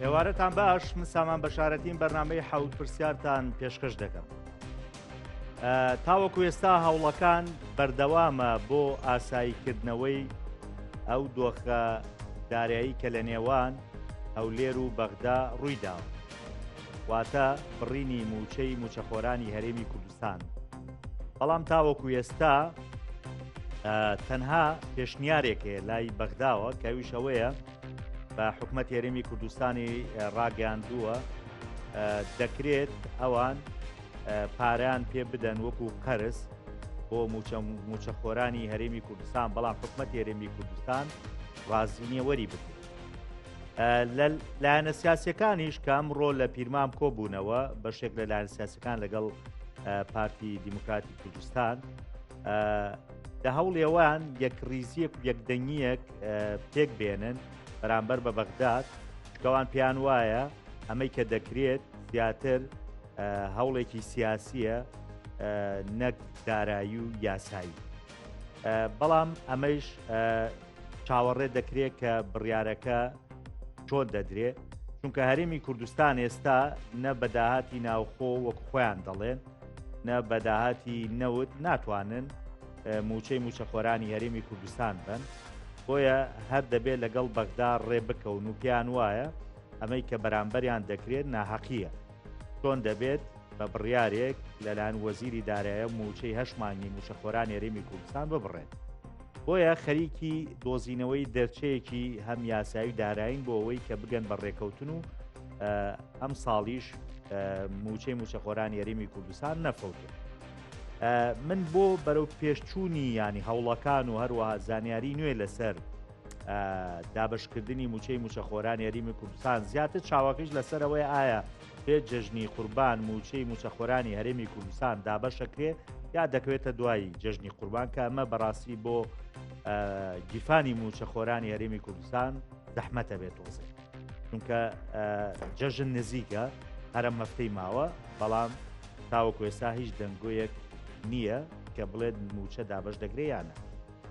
ئێوارەتان باش من سامان بەشارەتیم بەرنامەی حەوت پرسیارتان پێشکەش دەکەم تاوەکو ئێستا هەوڵەکان بەردەوامە بۆ ئاساییکردنەوەی ئەو دۆخە دارایی کە لە نێوان هەولێر و بەغدا ڕوویداوە واتە بڕینی مووچەی مووچەخۆرانی هەرێمی کوردستان بەڵام تاوەکو ئێستا تەنها پێشنیارێک هەیە لای بەغداوە کە ئەویش ئەوەیە بە حکومەت هەرێمی کوردستانی ڕاگەیاندووە دەکرێت ئەوان پارەیان پێ بدەن وەکو قەرز بۆ موچە موچەخۆرانی هەرێمی کوردستان بەڵام حکومەت هەرێمی کوردستان ڕازی نییە وەری بگرێت لە لایەنە سیاسەکانیش کە ئەمڕۆ لە پیرمام کۆبوونەوە بەشێک لە لایەن سیاسەکان لەگەڵ پارتی دیموکراتی کوردستان لە هەوڵێوان یەک ریزیەک و یەکدەنگیەک پێک بێنن بەرامبەر بە بەغداد چکەوان پێیان وایە ئەمەی کە دەکرێت زیاتر هەوڵێکی سیاسیە نەک دارایی و یاسایی بەڵام ئەمەیش چاوەڕێ دەکرێت کە بڕیارەکە چۆن دەدرێ چونکە هەرێمی کوردستان ئێستا نە بە داهاتی ناوخۆ وەک خۆیان دەڵێن نە بە داهاتی نەوت ناتوانن موچەی موچەخۆرانی هەرێمی کوردستان بن بۆیە هەر دەبێت لەگەڵ بەغدا ڕێ بکەون و پێیان وایە ئەمەی کە بەرامبەریان دەکرێت ناهەقیە چۆن دەبێت بە بڕیارێک لەلایەن وەزیری دارایە موچەی هەشت مانگی موچەخۆرانی هەرێمی کوردستان ببڕێت بۆیە خەریکی دۆزینەوەی دەرچەیەکی هەم یاسایی و دارایین بۆ ئەوەی کە بگەن بە ڕێکەوتن و ئەم ساڵیش موچەی موچەخۆرانی هەرێمی کوردستان نەفەوتێت. من بۆ بەرەو پێشچوونی ینی هەوڵەکان و هەروەها زانیاری نوێ لەسەر دابەشکردنی موچەی موچەخۆرانی هەرێمی کوردستان زیاتر چاوەکەیش لەسەرەوەی ئایا پێ جەژنی قوربان موچەی موچەخۆرانی هەرێمی کوردستان دابەشەکرێ یا دەکەوێتە دوای جەژنی قوربان کە ئەمە بەڕاستی بۆ گیرفانی موچەخۆرانی هەرێمی کوردستان زەحمەتە بێت تۆزێ چونکە جەژن نزیکە هەرە مەفتەی ماوە بەڵام تاوەکو ئێستا هیچ دەنگۆیەک نییە کە بڵێت موچە دابەش دەکرێ یانە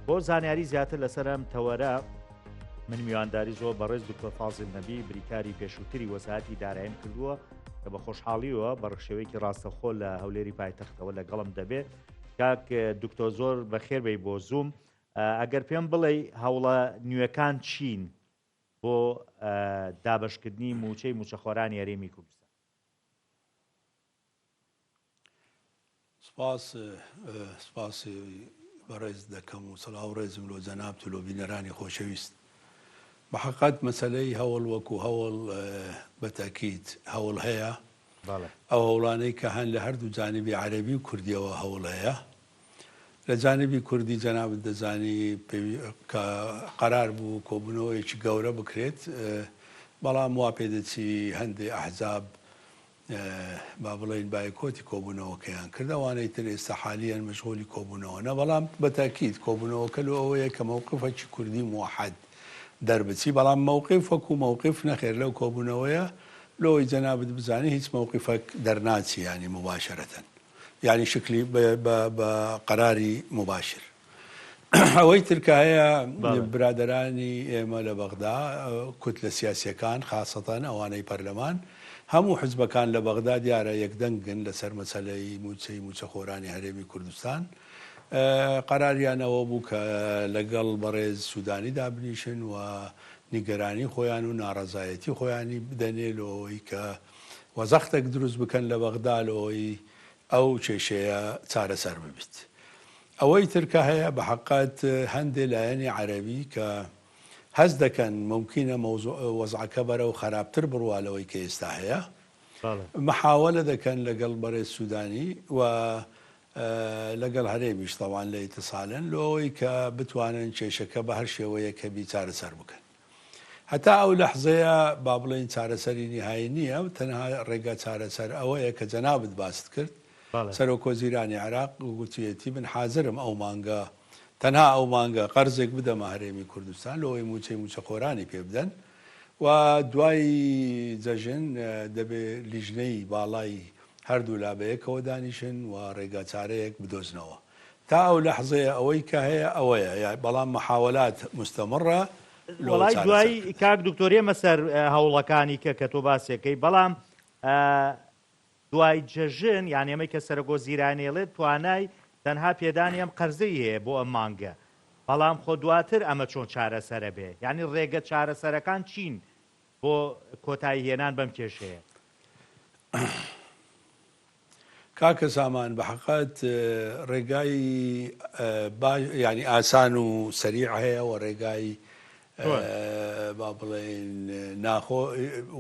بۆ زانیاری زیاتر لەسەر ئەم تەوەرە من میوانداری زۆر بەڕێز دکتۆر فازیل نەبی بریکاری پێشووتری وەزارەتی داراییم کردووە کە بە خۆشحاڵیەوە بە ڕشێوەیەکی ڕاستەخۆ لە هەولێری پایتەختەوە لەگەڵم دەبێت کاک دکتۆر زۆر بەخێر بێی بۆ زووم ئەگەر پێم بڵێ هەوڵە نوێکان چین بۆ دابەشکردنی مووچەی مووچەخۆرانی هەرێمی کوردستان؟ سپاس سپاسی بەڕێز دەکەم و سڵاو ڕێزم لۆ جەنابت و لۆ بینەرانی خۆشەویست. بە حەقەت مەسەلەی هەوڵ وەکو هەوڵ بە تەئکید هەوڵ هەیە. ئەو هەوڵانەی کە هەن لە هەردوو جانبی عەرەبی و کوردیەوە هەوڵ هەیە. لە جانبی کوردی جەنابت دەزانی کە قەرار بوو کۆبوونەوەیەکی گەورە بکرێت بەڵام وا پێدەچی هەندێ ئەحزاب با بڵێین بایکۆتی کۆبوونەوەکەیان کرد، ئەوانەی تر ئێستا حالیەن مەشغولی کۆبوونەوەنە، بەڵام بە تاکید کۆبوونەوەکە لۆ ئەوەیە کە مەوقفەکی کوردی موەحەد دەربچی، بەڵام مەوقف وەکو مەوقف نەخێر لەو کۆبوونەوەیە لۆ ئەوەی جەنابت بزانی هیچ مەوقفەک دەرناچی یانی موباشەرەتەن یانی شکلی بە قەراری موباشر. ئەوەی تر کە هەیە برادەرانی ئێمە لە بەغدا، کوتلە سیاسییەکان خاسەتەن ئەوانەی پەرلەمان، هەموو حزبەکان لە بەغدا دیارە یەکدەنگن لەسەر مەسەلەی مووچەی مووچەخۆرانی هەرێمی کوردستان. قەراریان ئەوە بوو کە لەگەڵ بەڕێز سوودانی دابنیشن و نیگەرانی خۆیان و ناڕەزایەتی خۆیانی بدەنێ لۆ ئەوەی کە و زەختێک دروست بکەن لە بەغدا لۆ ئەوەی ئەو کێشەیە چارەسەر ببیت. ئەوەی تر کە هەیە بە حەققەت هەندێ لایەنی عەرەبی کە هەست دەکەن مومکینە مەوزوع وەزعەکە بەرەو خەراپتر بڕوا لەوەی کە ئێستا هەیە محاوەلە دەکەن لەگەڵ بەڕێز سوودانی و لەگەڵ هەرێمیش تەوان لە ئیتسالن لۆ ئەوەی کە بتوانن کێشەکە بە هەر شێوەیەک هەبی چارەسەر بکەن. هەتا ئەو لەحزەیە با بڵێین چارەسەری نیهایی نییە، تەنها ڕێگا چارەسەر ئەوەیە کە جەنابت باست کرد، سەرۆک وەزیرانی عێراق گوتویەتی من حازرم ئەو مانگە تەنها ئەو مانگە قەرزێک بدەمە هەرێمی کوردستان لۆ ئەوەی مووچەی مووچەخۆرانی پێ بدەن و دوای جەژن دەبێ لیژنەی باڵای هەردوولا بەیەکەوە دانیشن و ڕێگا چارەیەک بدۆزنەوە. تا ئەو لەحزەیە ئەوەی کە هەیە ئەوەیە، بەڵام محاوەلات مستمرە. لۆ وەڵای چارەسەر دوایی کردن. کاک دکتۆر ئێمە سەر هەوڵەکانی کە کە تۆ باسێکەی بەڵام دوای جەژن یان ئێمەی کە سەرۆکوەزیرانێڵێت توانای تەنها پێدانی ئەم قەرزەی هەیە بۆ ئەم مانگە بەڵام خۆ دواتر ئەمە چۆن چارەسەرە بێ یانی ڕێگە چارەسەرەکان چین بۆ کۆتایی هێنان بەم کێشەیە؟ کاکە سامان بەحەقەت ڕێگای باش یانی ئاسان و سەریع هەیە و ڕێگای با بڵێین ناخۆ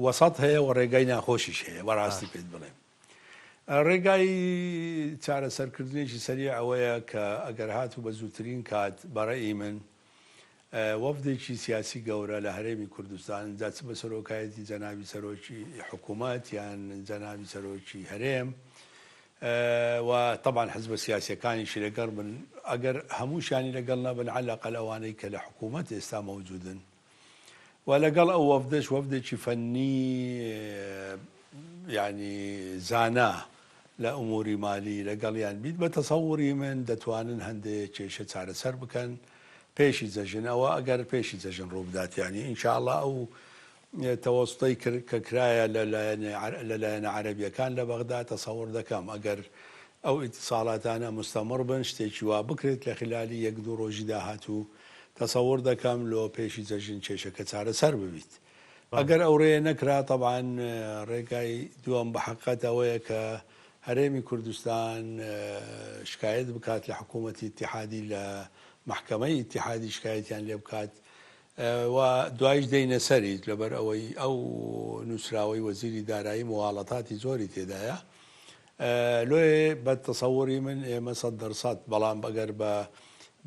وەسەت هەیە و ڕێگای ناخۆشیش هەیە بەڕاستی پێت بڵێم ڕێگای چارەسەرکردنێکی سەریع ئەوەیە کە ئەگەر هاتوو بە زووترین کات بەڕێی من وەفدێکی سیاسی گەورە لە هەرێمی کوردستان، جا چ بە سەرۆکایەتی جەنابی سەرۆکی حکوومەت یان جەنابی سەرۆکی هەرێم و تەبعەن حزبە سیاسییەکانیشی لەگەڵ بن، ئەگەر هەمووشیانی لەگەڵ نەبن عەلەقەل ئەوانەی کە لە حکوومەت ئێستا مەوجوودن و لەگەڵ ئەو وەفدەش وەفدێکی فەنی یانی زانا لە ئوموری مالی لەگەڵیان بیت بە تەسەوری من دەتوانن هەندێ کێشە چارەسەر بکەن پێشی جەژن ئەوە ئەگەر پێشی جەژن ڕووبدات یانی ان شاء اللە ئەو تەوەسوتەی کە کرایە لە لایەنە عەرەبیەکان لە بەغدا تەسەور دەکەم ئەگەر ئەو ئیتساڵاتانە مستەمڕ بن شتێکی وا بکرێت لە خلالی یەک دوو ڕۆژی داهاتوو تەسەور دەکەم لۆ پێشی جەژن کێشەکە چارەسەر ببیت ئەگەر ئەو ڕێیە نەکرا تەبعەن ڕێگای دووەم بە حەقیقەت ئەوەیە کە هەرێمی کوردستان شکایەت بکات لە حکوومەتی ئیتیحادی لە مەحکەمەی ئیتیحادی شکایەتیان لێ بکات و دوایش دێینە سەری لەبەر ئەوەی ئەو نووسراوەی وەزیری دارایی مغاڵەتاتی زۆری تێدایە لۆیێ بە تەسەوری من ئێمە 100% بەڵام ئەگەر بە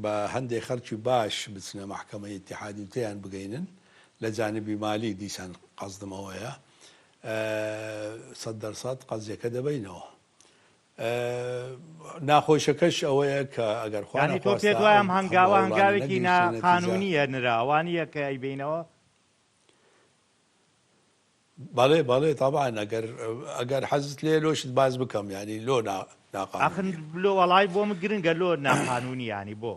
بە هەندێک خەڵکی باش بچنە مەحکەمەی ئیتیحادی و تێیان بگەینن لە جانبی مالی دیسان قەسدم ئەوەیە 100% قەزیەکە دەبەینەوە. ناخۆشەکەش ئەوەیە کە ئەگەر خوا یانی تۆ نەخواستە پێت وایە ئەو ئەم هەموو هەنگاوە هەوڵانە هەنگاوێکی نەگەیشتنە نەتیجە. ناقانوونییە نرا وانییە کە ئەیبەینەوە؟ بەڵێ بەڵێ تەبعەن ئەگەر ئەگەر حەزت لێیە لۆشت باس بکەم یانی لۆ نا ئاخر ناقانوونیە. لۆ وەڵای بۆ من گرنگە لۆ ناقانوونی یانی بۆ؟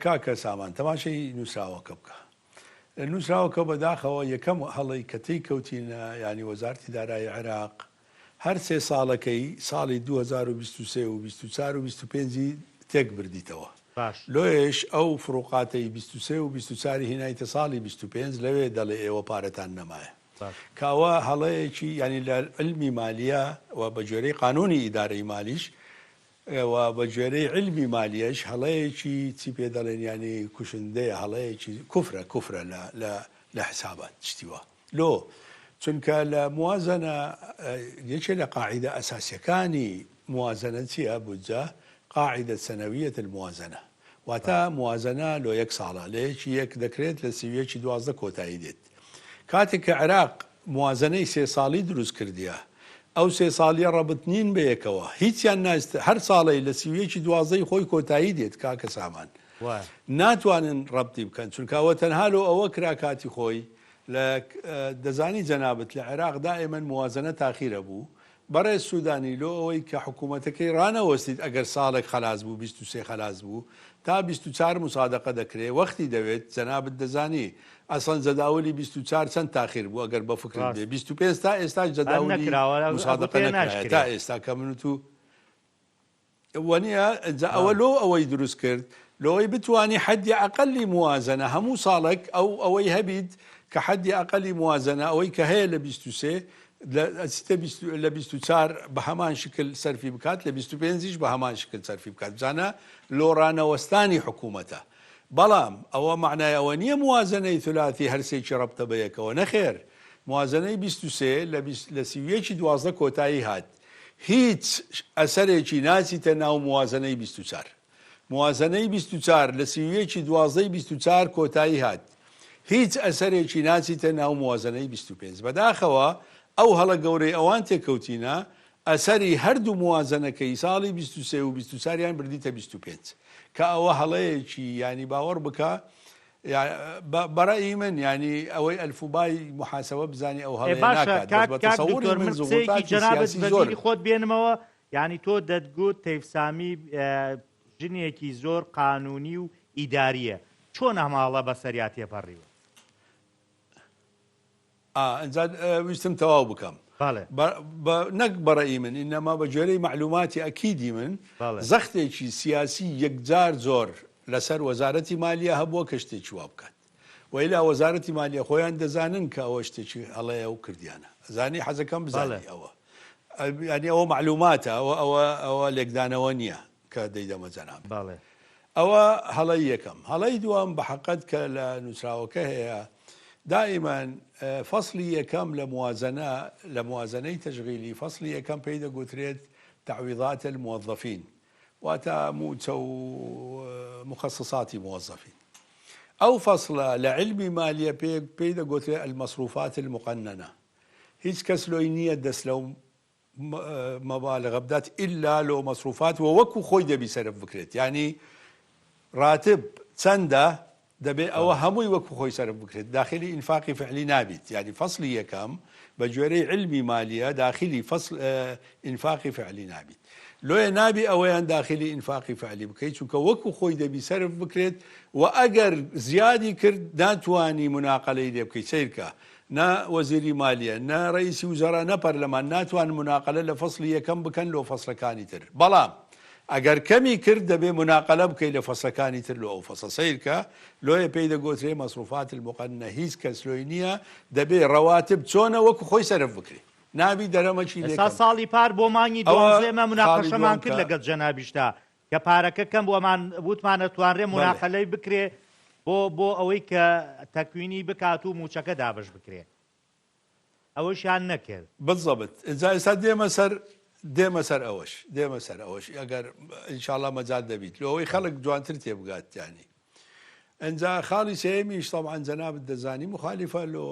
کاکە سامان تەماشەی نووسراوەکە بکە نووسراوەکە بەداخەوە یەکەم هەڵی کە تێی کەوتینە ینی وەزارتی دارایی عێراق هەر سێ ساڵەکەی ساڵی 2023 و 24 و 25 تێک بردیتەوە باش. لۆیش ئەو فروقاتەی 23 و 24 هینایتە ساڵی 25 لەوێ دەڵێ ئێوە پارەتان نەمایە باش. کە ئەوە هەڵەیەکی ینی لە علمی مالیە و بە گوێرەی قانونی ئیدارەی مالیش و بە گوێرەی عیلمی مالیەش هەڵەیەکی چی پێ دەڵێن یانی کوشندەیە هەڵەیەکی کوفرە کوفرە لە لە لە حسابات شتی وا لۆ چونکە لە موازنە یەکێ لە قاعیدە ئەساسیەکانی موازنە چیە بودجە قاعدە سنویە الموازنە واتە موازنە لۆ یەک ساڵە لە یەکی یەک دەکرێت لە 31 12 کۆتایی دێت کاتێک کە عێراق موازەنەی سێ ساڵی دروست کردیە ئەو سێ ساڵیە ڕەبت نین بەیەکەوە هیچیان ناست هەر ساڵەی لە 31 ی دوازدەی خۆی کۆتایی دێت کاکە سامان ناتوانن ڕەبتی بکەن چونکە ئەوە تەنها لۆ ئەوە کرا کاتی خۆی لە دەزانی جەنابت لە عێراق دائیمەن موازەنە تاخیرە بوو بەڕێز سودانی لۆ ئەوەی کە حکومەتەکەی ڕانەوەستیت ئەگەر ساڵێک خەلاس بوو 23 خەلاس بوو تا 24 مسادەقە دەکرێ وەختی دەوێت جەنابت دەزانی ئەسڵەن جەداولی 24 چەند تاخیر بوو ئەگەر بە فکرت بێ ڕاست 25 تا ئێستاش هەر جەداولی نەکراوە مسادەقە ئەگوترێ نەکرایە تا ناشکرێ. ئێستا کە من و تو وەنیە جا ئەوە بەڵێ. لۆ ئەوەی دروست کرد لۆی بتوانی حەدی ئەقەلی موازەنە هەموو ساڵێک ئەو ئەوەی هەبیت کە حەدی ئەقەلی موازەنە ئەوەی کە هەیە لە 23 لە ئەچیتە بیست لە 24 بە هەمان شکل سەرفی بکات لە 25 یش بە هەمان شکل سەرفی بکات بزانە لۆ ڕانەوەستانی حکوومەتە بەڵام ئەوە مەعنای ئەوە نییە موازەنەی ثلاثی هەرسێکی ڕەبتە بە یەکەوە نەخێر موازەنەی 23 لە بیست لە 31 12 کۆتایی هات هیچ ئەسەرێکی ناچیتە ناو موازەنەی 24. موازەنەی 24 لە 31 ی دوازدەی 24 کۆتایی هات. هیچ ئەسەرێکی ناچیتە ناو موازەنەی 25. بەداخەوە ئەو هەڵە گەورەی ئەوان تێکەوتینە ئەسەری هەردوو موازەنەکەی ساڵی 23 و 24 یان بردیتە 25 کە ئەوە هەڵەیەکی یانی باوەڕ بکە بەڕەئی من یانی ئەوەی ئەلفوبای موحاسەبە بزانی ئەو ئێ هەڵەیە باشە ناکات بەس کاک بە کاک تەسەوری دکتۆر من من قسەیەکی زغوتاتی جەنابت سیاسی بە زۆرن. بیری خۆت بێنمەوە یانی تۆ دەتگوت تەیف سامی ژنێکی زۆر قانونی و ئیدارییە چۆن ئەم هەڵە بەسەریا تێپەڕیوە؟ ئا ئینجا ویستم تەواو بکەم. بەڵێ. بە بە نەک بە ڕەئی من ئینەما بە گوێرەی مەعلوماتی ئەکیدی من بەڵێ. زەختێکی سیاسی یەکجار زۆر لەسەر وەزارەتی مالیە هەبووە کە شتێکی وا بکات. وەئیلا وەزارەتی مالیە خۆیان دەزانن کە ئەوە شتێکی هەڵەیە و کردیانە. ئەزانی حەزەکەم بەڵێ. بزانی ئەوە. یانی ئەوە مەعلوماتە ئەوە ئەوە ئەوە لێکدانەوە نییە کە دەیدەمە جەنابت. بەڵێ. ئەوە هەڵەی یەکەم. هەڵەی دووەم بە حەقت کە لە نووسراوەکە هەیە دائیمەن فەسڵی یەکەم لە موازنە لە موازنەی تەشغیلی فەسڵی یەکەم پێی دەگوترێت تعویضات الموظفین واتە مووچە و مخصصاتی موظفین. ئەو فەسڵە لە عیلمی مالیە پێ پێی دەگوترێت المصروفات المقننە هیچ کەس لۆی نییە دەست لەو مەبالغە بدات ئیلا لۆ مەسروفات وە وەکو خۆی دەبی سەرف بکرێت یانی راتب چەندە دەبێ ئەوە هەمووی وەکو خۆی سەرف بکرێت داخلی ئینفاقی فعلی نابیت یانی فەصلی یەکەم بە گوێرەی علمی مالیە داخلی فەصل ئینفاقی فعلی نابیت لۆیە نابی ئەوەیان داخلی ئینفاقی فعلی بکەیت چونکە وەکو خۆی دەبی سەرف بکرێت و ئەگەر زیادی کرد ناتوانی مناقەلەی لێ بکەیت سەیرکە نە وەزیری مالیە، نە رەئیسی وزەرا، نە پەرلەمان ناتوانن موناقەلە لە فەسڵی یەکەم بکەن لۆ فەسڵەکانی تر. بەڵام ئەگەر کەمی کرد دەبێ موناقەلە بکەی لە فەسڵەکانی تر لۆ ئەو فەسڵە. سەیرکە لۆیە پێی دەگۆترێ مصروفات المقننە هیچ کەس لۆی نییە دەبێ ڕەواتب چۆنە وەکو خۆی سەرف بکرێ. نابی دەرەمەکی لێ ئێستا کەم بکرێ. ساڵی پار بۆ مانگی ئەوە دوانزە ئێمە خاڵی موناقەشەمان دووەم کرد کە. لەگەڵ جەنابیشتا کە پارەکە کەم بوو ئەمان وتمان ئەتوانرێ بەڵێ. موناقەلەی بکرێ بۆ بۆ ئەوەی کە تەکوینی بکات و مووچەکە دابەش بکرێ ئەوەشیان نەکرد. بالضبط ئینجا ئێستا دێمە سەر دێمە سەر ئەوەش دێمە سەر ئەوەش ئەگەر ئینشاڵا مەجال دەبیت لۆ ئەوەی خەڵک جوانتر تێبگات یانی ئینجا خاڵی سێیەمیش تەبعەن جەنابت دەزانی مخالیفە لۆ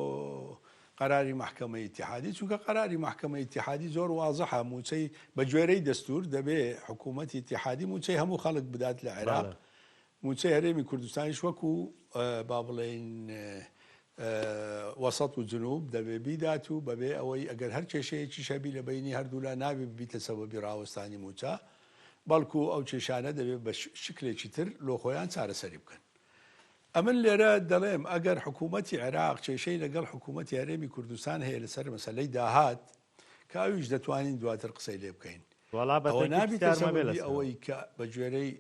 قەراری مەحکەمەی ئیتیحادی چونکە قەراری مەحکەمەی ئیتیحادی زۆر وازحە مووچەی بە گوێرەی دەستوور دەبێ حکوومەتی ئیتیحادی مووچەی هەموو خەڵک بدات لە عێراق مووچەی هەرێمی کوردستانیش وەکو با بڵێین وەسەت و جنوب دەبێ بیدات و بەبێ ئەوەی ئەگەر هەر کێشەیەکیش هەبی لە بەینی هەردوولا نابێ ببیتە سەبەبی ڕاوەستانی مووچە بەڵکو ئەو کێشانە دەبێ بە شکلێکی تر لۆ خۆیان چارەسەری بکەن. ئەمن لێرە دەڵێم ئەگەر حکوومەتی عێراق کێشەی لەگەڵ حکوومەتی هەرێمی کوردستان هەیە لەسەر مەسەلەی داهات کە ئەویش دەتوانین دواتر قسەی لێ بکەین وەڵا بە ئەوە تەکی نابیتە پرسیارمە بێ سەبەبی لەسەرەوە. ئەوەی کە بە گوێرەی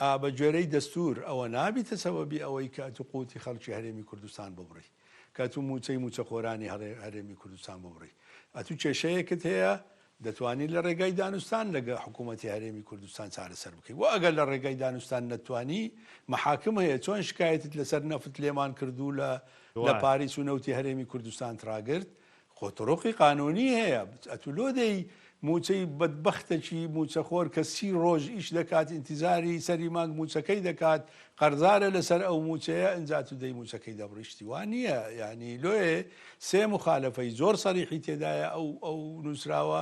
ئا بە گوێرەی دەستوور ئەوە نابیتە سەبەبی ئەوەی کە ئەتوو قوتی خەڵکی هەرێمی کوردستان ببڕی کە ئەتوو مووچەی مووچەخۆرانی هەرێمی کوردستان ببڕی ئەتوو کێشەیەکت هەیە دەتوانی لە ڕێگای دانوستان لەگە حکوومەتی هەرێمی کوردستان چارەسەر بکەی و ئەگەر لە ڕێگای دانوستان نەتوانی مەحاکم هەیە چۆن شکایەتت لەسەر نەفت لێمان کردو لە لە پاریس و نەوتی هەرێمی کوردستانت ڕاگرت خۆ تڕوقی قانونی هەیە ئەتوو لۆ دێی موچەی بەدبەختەکی موچەخۆر کە سی ڕۆژ ئیش دەکات ئینتیزاری سەری مانگ موچەکەی دەکات قەرزارە لەسەر ئەو موچەیە ئینجا ئەتوو دێی موچەکەی دەبڕی شتی وا نییە یانی لۆیێ سێ مخالەفەی زۆر سەریحی تێدایە ئەو ئەو نووسراوە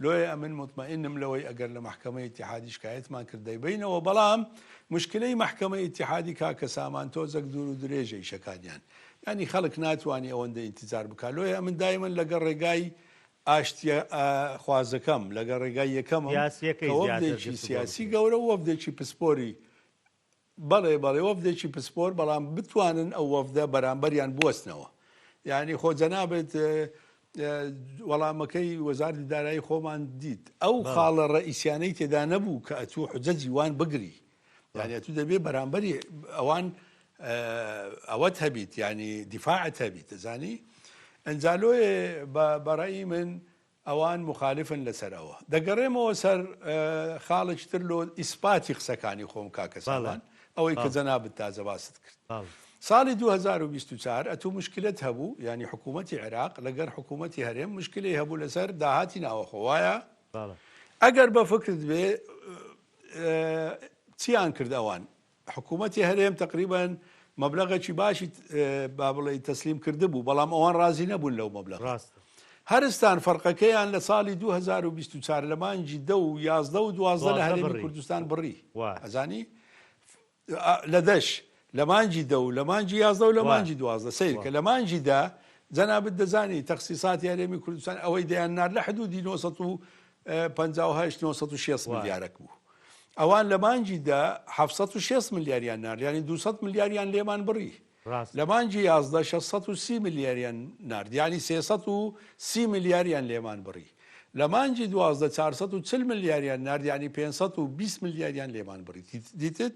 لۆیە ئەمن موتمەئینم لەوەی ئەگەر لە مەحکەمەی ئیتیحادی شکایەتمان کرد دەیبەینەوە بەڵام مشکلەی مەحکەمەی ئیتیحادی کاکە سامان تۆزەک دوور و درێژە ئیشەکانیان یانی خەڵک ناتوانی ئەوەندە ئینتیزار بکا لۆیە ئەمن دایمەن لەگەڵ ڕێگای ئاشتیە خوازەکەم لەگەڵ ڕێگای یەکەمم سیاسیەکەی کە زیاتر وەفدێکی گفتوگۆ سیاسی بکرێ. گەورە و وەفدێکی پسپۆری بەڵێ بەڵێ وەفدێکی پسپۆر بەڵام بتوانن ئەو وەفدە بەرامبەریان بوەستنەوە یانی خۆ جەنابت وەڵامەکەی وەزارەتی دارایی خۆمان دیت ئەو خاڵە ڕەئیسیانەی تێدا نەبوو کە ئەتوو حجەجی وان بگری یانی ئەتوو دەبێ بەرامبەری ئەوان ئەوەت هەبیت یانی دیفاعت هەبیت دەزانی ئەنجا لۆیێ بە ڕەئی من ئەوان موخالفن لەسەر ئەوە. دەگەڕێمەوە سەر خاڵێکی تر لۆ ئیسپاتی قسەکانی خۆم کاکە سامان، ئەوەی کە جەنابت تازە باست کرد. ساڵی 2024 ئەتوو موشکلەت هەبوو، یانی حکوومەتی عێراق لەگەر حکوومەتی هەرێم موشکلەی هەبوو لەسەر داهاتی ناوەخۆ، وایە؟ ئەگەر بە فکرت بێ چیان کرد ئەوان؟ حکوومەتی هەرێم تەقریبەن مەبلەغێکی باشی با بڵێی تەسلیم کردبوو، بەڵام ئەوان ڕازی نەبوون لەو مەبلەغە. ڕاستە. هەرستان فەرقەکەیان لە ساڵی 2024 لە مانگی دە و 11 و 12 لە 12 هەرێمی بڕی. کوردستان بڕی. وایە. ئەزانی؟ لە دەش لە مانگی دە و لە مانگی 11 و لە وایە. مانگی 12 سەیر کە وایە. لە مانگی دە جەنابت دەزانی تەخسیساتی هەرێمی کوردستان ئەوەی دەیان نارد لە حدودی 958 960 وایە. ملیارەک بوو. ئەوان لە مانگی دە 760 ملیاریان نارد یانی 200 ملیاریان لێمان بڕی. ڕاستە. لە مانگی 11 630 ملیاریان نارد یانی 330 ملیاریان لێمان بڕی. لە مانگی 12 440 ملیاریان نارد یانی 520 ملیاریان لێمان بڕی. دیتت؟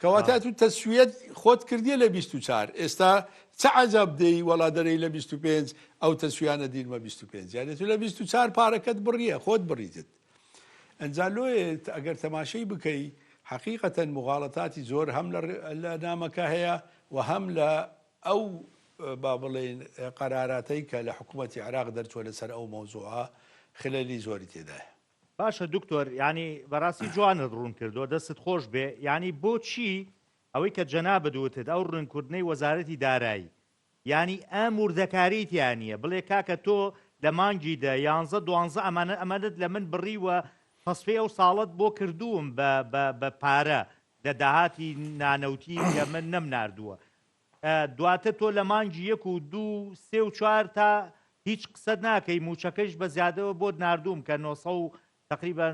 کەواتە بەڵێ. تو تەسویەت خۆت کردیە لە 24 ئێستا چ عەجەب دێی وەڵا دەرێی لە 25 ئەو تەسویانە دینمە 25 یانی تو لە 24 پارەکەت بڕیە خۆت بڕیتت. ئەنجا لۆیە ئەگەر تەماشەی بکەی حەقیقەتەن موغاڵەتاتی زۆر هەم لە نامەکە هەیە و هەم لە ئەو با بڵێین قەراراتەی کە لە حکوومەتی عێراق دەرچووە لەسەر ئەو مەوزوعە خلەلی زۆری تێدایە. باشە دکتۆر یانی بەڕاستی جوانت ڕوون کردوە دەستت خۆش بێ یانی بۆچی ئەوەی کە جەنابت وتت ئەو ڕوونکردنەی وەزارەتی دارایی یانی ئەم وردەکاریی تیا نییە بڵێ کاکە تۆ لە مانگی دە، یانزە، دوانزە ئەمانە ئەمەنت لە من بڕیوە تەسفیەی ئەو ساڵەت بۆ کردووم بە بە بە پارە لە داهاتی نانەوتی کە من نەمناردووە دواتر تۆ لە مانگی یەک و دوو سێ و چوار تا هیچ قسەت ناکەی مووچەکەیش بە زیادەوە بۆت ناردووم کە 900 و تقریبا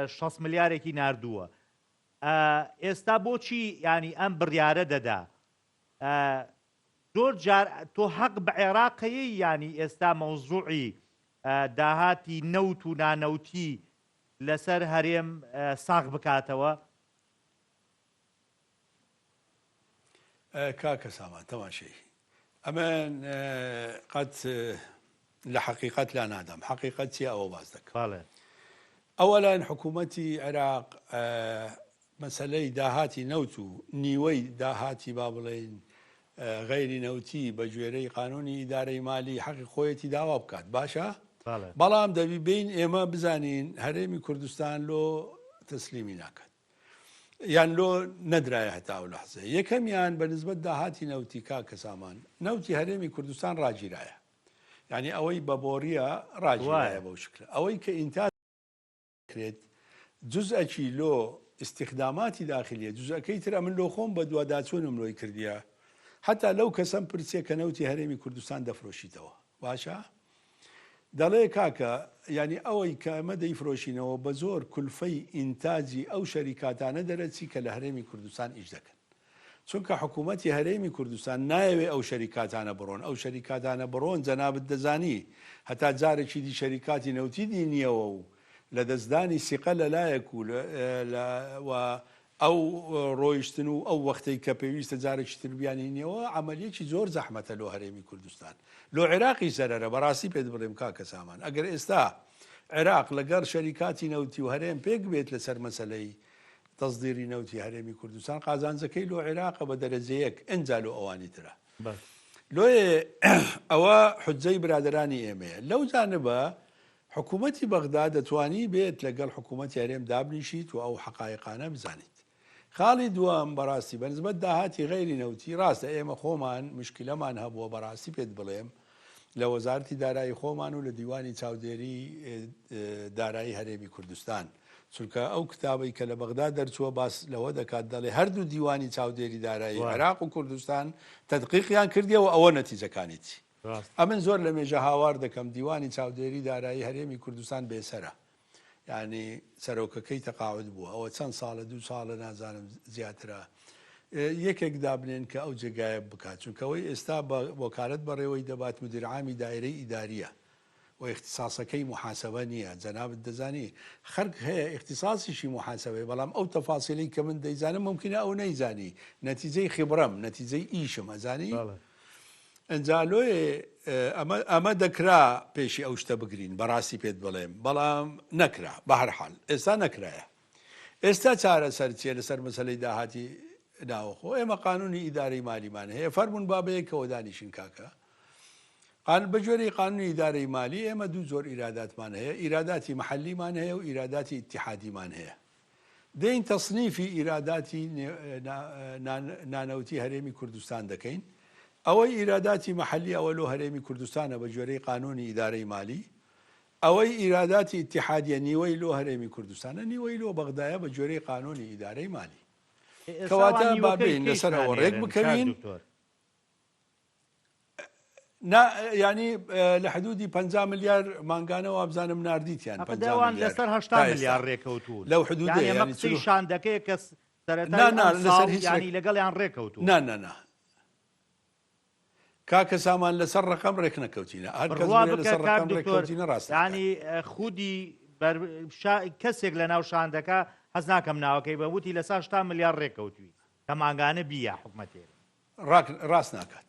60 ملیارێکی ناردووە ئێستا بۆچی ینی ئەم بڕیارە دەدا زۆر جار تۆ حەق بە عێراق هەیەی یانی ئێستا مەوزوعی داهاتی نەوت و نانەوتی لەسەر هەرێم ساغ بکاتەوە؟ کاکە سامان تەماشەی ئەمن قەت لە حەقیقەت لا نادەم حەقیقەت چیە ئەوە باس دەکەم. بەڵێ. ئەوەلەن حکوومەتی عێراق مەسەلەی داهاتی نەوت و نیوەی داهاتی با بڵێین غەیری نەوتی بە گوێرەی قانونی ئیدارەی مالی حەقی خۆیەتی داوا بکات باشە بەڵام دەبی بین ئێمە بزانین هەرێمی کوردستان لۆ تەسلیمی ناکات یان لۆ نەدرایە هەتا ئەو لەحزە یەکەمیان بە نسبەت داهاتی نەوتی کاکە سامان نەوتی هەرێمی کوردستان ڕاگیرایە یعنی ئەوەی بە بۆریە ڕاگیرایە بەو شکلە ئەوەی کە ئینتاج دەکرێت جوزئەکی لۆ ئیستیخداماتی داخلیە جوزئەکەی تر ئەمن لۆ خۆم بەدواداچوونم لۆی کردیە حەتا لەو کەسەم پرسیە کە نەوتی هەرێمی کوردستان دەفرۆشیتەوە باشە دەڵێ کاکە یانی ئەوەی کە ئەمە دەیفرۆشینەوە بە زۆر کولفەی ئینتاجی ئەو شەریکاتانە دەرەچی کە لە هەرێمی کوردستان ئیش دەکەن چونکە حکوومەتی هەرێمی کوردستان نایەوێ ئەو شەریکاتانە بڕۆن، ئەو شەریکاتانە بڕۆن جەنابت دەزانی هەتا جارێکی دی شەریکاتی نەوتی دینیەوە و لەدەستدانی سیقە لەلایەک و و ئەو ڕۆیشتن و ئەو وەختەی کە پێویستە جارێکی تر بیانهینیەوە عەمەلیەکی زۆر زەحمەتە لۆ هەرێمی کوردستان لۆ عێراقیش زەرەرە بەڕاستی پێت بڵێم کاکە سامان ئەگەر ئێستا عێراق لەگەڵ شەریکاتی نەوتی و هەرێم پێک بێت لەسەر مەسەلەی تەسدیری نەوتی هەرێمی کوردستان قازانجەکەی لۆ عێراقە بە دەرەجە یەک ئنجا لۆ ئەوانی ترە لۆیێ ئەوە حجەی برادەرانی ئێمەیە لەو جانبە حکوومەتی بەغدا دەتوانی بێت لەگەڵ حکوومەتی هەرێم دابنیشیت و ئەو حقایقانە بزانیت خاڵی دووەم بەڕاستی بەنسبەت داهاتی غەیری نەوتی ڕاستە ئێمە خۆمان مشکلەمان هەبووە بەڕاستی پێت بڵێم لە وەزارەتی دارایی خۆمان و لە دیوانی چاودێری دارایی هەرێمی کوردستان چونکە ئەو کتابەی کە لە بەغدا دەرچووە باس لەوە دەکات دەڵێ هەردوو دیوانی چاودێری دارایی عێراق و کوردستان تەدقیقیان کردیەوە ئەوە نەتیجەکانیتی ئەمن زۆر لە مێژە هاوار دەکەم دیوانی چاودێری دارایی هەرێمی کوردستان بێسەرە یانی سەرۆکەکەی تەقاعد بووە ئەوە چەند ساڵە دوو ساڵە نازانم زیاترە یەکێک دابنێن کە ئەو جێگایە بکات چونکە ئەوەی ئێستا بە وەکالەت بەڕێوەی دەبات مدیر عامی دایرەی ئیداریە و ئیختیساسەکەی محاسبە نییە جەنابت دەزانی خەرک هەیە ئیختیساسیشی محاسبەیە بەڵام ئەو تەفاسیلەی کە من دەیزانم ممکنە ئەو نەیزانی نەتیجەی خیبرەم نەتیجەی ئیشم ئەزانی ئنجا لۆیێ ئەمە ئەمە دەکرا پێشی ئەو شتە بگرین بەڕاستی پێت بڵێم بەڵام نەکرا بەهەرحاڵ ئێستا نەکرایە ئێستا چارەسەر چیە لەسەر مەسەلەی داهاتی ناوەخۆ ئێمە قانونی ئیدارەی مالیمان هەیە فەرمونون با بەیەکەوە دانیشین کاکە قان بەگوێرەی قانونی ئیدارەی مالی ئێمە دوو جۆر ئیراداتمان هەیە ئیراداتی محەلیمان هەیە و ئیراداتی ئیتیحادیمان هەیە دێین تەسنیفی ئیراداتی نانەوتی هەرێمی کوردستان دەکەین، ئەوەی ئیراداتی مەحەلی ئەوە لۆ هەرێمی کوردستانە بە گوێرەی قانونی ئیدارەی مالی، ئەوەی ئیراداتی ئیتیحادیە نیوەی لۆ هەرێمی کوردستانە نیوەی لۆ بەغدایە بە گوێرەی قانونی ئیدارەی مالی. ئێستا کەواتە ئەوان با نیوەکەی بێین کەیش لەسەر ئەوە ڕێک نانێرن کاک بکەوین. دکتۆر؟ نا یانی لە حدودی 50 ملیار مانگانە وابزانم ناردیتیان ئەخ 50 دەوان ملیار لەسەر 80 تا ئێستا ملیار ڕێکەوتوون لەو حدودەیە یانی ئەمە یانی قسەی چلو شاندەکەیە کە سەرەتای نا نا ئەم لەسەر ساڵ هیچ ڕێک یانی لەگەڵیان ڕێکەوتوون. نا نا نا کاکە سامان لەسەر ڕەقەم ڕێک نەکەوتینە هەر کەس بڕوا بڵێ بکە لەسەر کاک ڕەقەم دکتۆر ڕێککەوتینە ڕاست ناکات. یانی خودی بەر شا کەسێک لەناو شاندەکە حەز ناکەم ناوەکەی بە وتی لەسەر 80 ملیار ڕێکەوتوی کە مانگانە بیە حکومەتێ. ڕاک ڕاست ناکات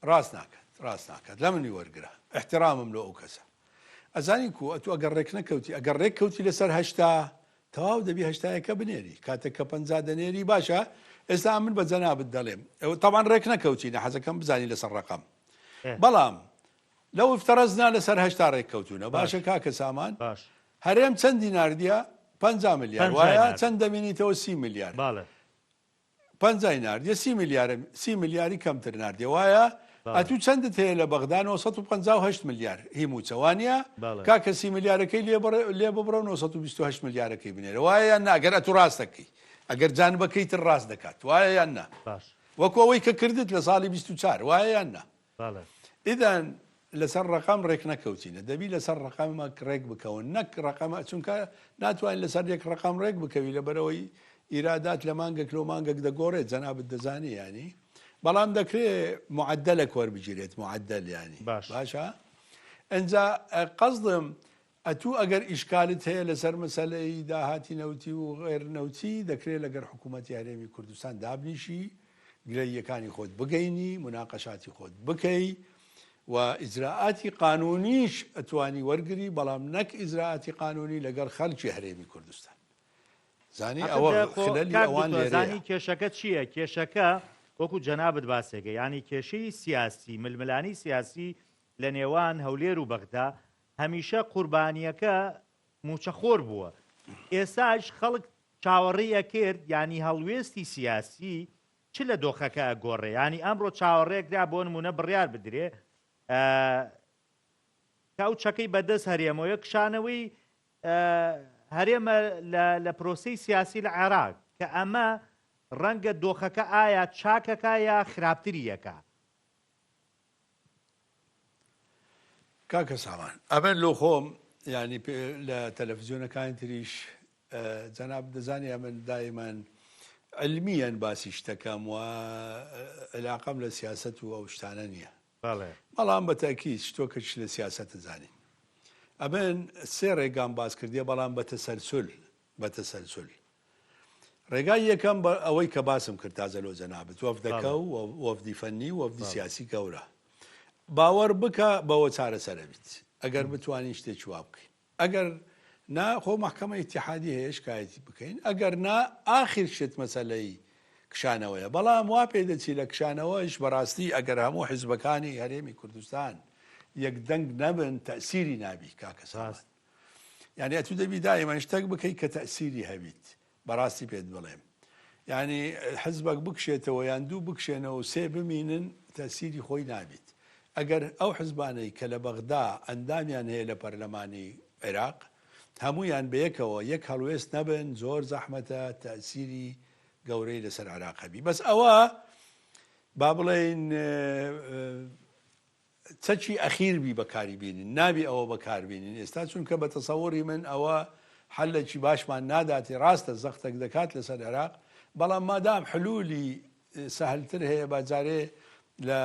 ڕاست ناکات ڕاست ناکات لە منی وەرگرە ئیحترامم لۆ ئەو کەسە ئەزانی کو ئەتوو ئەگەر ڕێک نەکەوتی ئەگەر ڕێک کەوتی لەسەر 80 تەواو دەبی هەشتایەکە بنێری کاتێک کە 50 دەنێری باشە ئێستا من بە جەنابت دەڵێم تەبان ڕێک نەکەوتینە حەزەکەم بزانی لەسەر ڕەقەم بەڵام لەو افترضنا لەسەر 80 ڕێک کەوتونە باشە کاکە سامان باش هەرێم چەندی ناردیە 50 ملیار وایە چەند دەمینیتەوە 30 ملیار باڵێ پەنجای ناردیە سی ملیارە سی ملیاری کەمتر ناردیە وایە؟ ئەتوو چەندت هەیە لە بەغدا 958 ملیار هی موچە وانە کاکە سی ملیارەکەی لێ ببڕە 928 ملیارەکەی بنێرە وایە یان نا گەر ئەتوو ڕاست دەکەی ئەگەر جانبەکەی تر ڕاست دەکات وایە یان نا وەکو ئەوەی کە کردت لە ساڵی 24 وایە یان نا ئیدەن لەسەر ڕەقەم ڕێک نەکەوتینە دەبی لەسەر ڕەقەمەک ڕێک بکەون نەک ڕەقەمە چونکە ناتوانین لەسەر یەک ڕەقەم ڕێک بکەوی لەبەرەوەی ئیرادات لە مانگەک لۆ مانگەک دەگۆڕێت جەنابت دەزانی ینی بەڵام دەکرێ معدلێک وەربگیرێت معدل ینی باش باشە ئەجا قەزدم ئەتوو ئەگەر ئیشکالت هەیە لەسەر مەسەلەی داهاتی نەوتی و غەیر نەوتی دەکرێ لەگەر حکوومەتی هەرێمی کوردستان دابنیشی گلەییەکانی خۆت بگەینی موناقەشاتی خۆت بکەی و ئیجرائاتی قانونیش ئەتوانی وەرگری بەڵام نەک ئیجرائاتی قانونی لەگەڵ خەلکی هەرێمی کوردستان زانی ئەخر ئەوە دە خۆ خلەلی کاک ئەوان دکتۆر لێرەیە. زانی کێشەکە چییە کێشەکە وەکو جەنابت باسێکە یانی کێشەی سیاسی ململانی سیاسی لە نێوان هەولێر و بەغدا هەمیشە قوربانیەکە موچەخۆر بووە ئێستاش خەڵک چاوەڕێی ئەکرد یانی هەڵوێستی سیاسی چ لە دۆخەکە ئەگۆڕێ یانی ئەمڕۆ چاوەڕێکرا بۆ نمونە بڕیار بدرێ کە ئەو چەکەی بەدەست هەرێمەوەیە کشانەوەی هەرێمە لە پرۆسەی سیاسی لە عێراق کە ئەمە ڕەنگە دۆخەکە ئایا چاکەکە یا خراپتری یەکە. کاکە سامان ئەمن لۆ خۆم یانی لە تەلەفزیۆنەکانی تریش جەناب دەزانی ئەمن دایمەن علمیەن باسی شتەکەم و علاقەم لە سیاست و ئەو شتانە نییە بەڵام بە تاکیید شتۆکەش لە سیاست زانین ئەمن سێ ڕێگام باس کردیە بەڵام بە تەسەلسول بە تەسەلسول ڕێگای یەکەم بە ئەوەی کە باسم کرد تازە لۆ جەنابت وەفدەکە و وەفدی فەنی و وەفدی سیاسی گەورە باوەڕ بکە بەوە چارەسەرە بیت ئەگەر بتوانین شتێکی وا بکەین ئەگەر نا خۆ مەحکەمە ئیتیحادی هەیە شکایەتی بکەین ئەگەر نا ئاخیر شت مەسەلەی کشانەوەیە بەڵام وا پێدەچی لە کشانەوەش بەڕاستی ئەگەر هەموو حیزبەکانی هەرێمی کوردستان یەک دەنگ نەبن تەسیری نابی کاکە سامان یانی ئەتوو دەبی دائیمەن شتەک بکەی کە تەئسیری هەبیت بەڕاستی پێت بڵێم یانی حزبەک بکشێتەوە یان دوو بکشێنەوە و سێ بمینن تەئسیری خۆی نابیت ئەگەر ئەو حزبانەی کە لە بەغدا ئەندامیان هەیە لە پەرلەمانی عێراق هەمویان بەیەکەوە یەک هەڵوێست نەبن زۆر زەحمەتە تەئسیری گەورەی لەسەر عێراق هەبی بەس ئەوە با بڵێین چەکی ئەخیر بی بەکاری بینین نابی ئەوە بەکار بینین ئێستا چونکە بە تەسەوری من ئەوە حەلێکی باشمان ناداتی ڕاستە زەختەک دەکات لەسەر عێراق بەڵام مادام حلولی سەهلتر هەیە با جارێ لە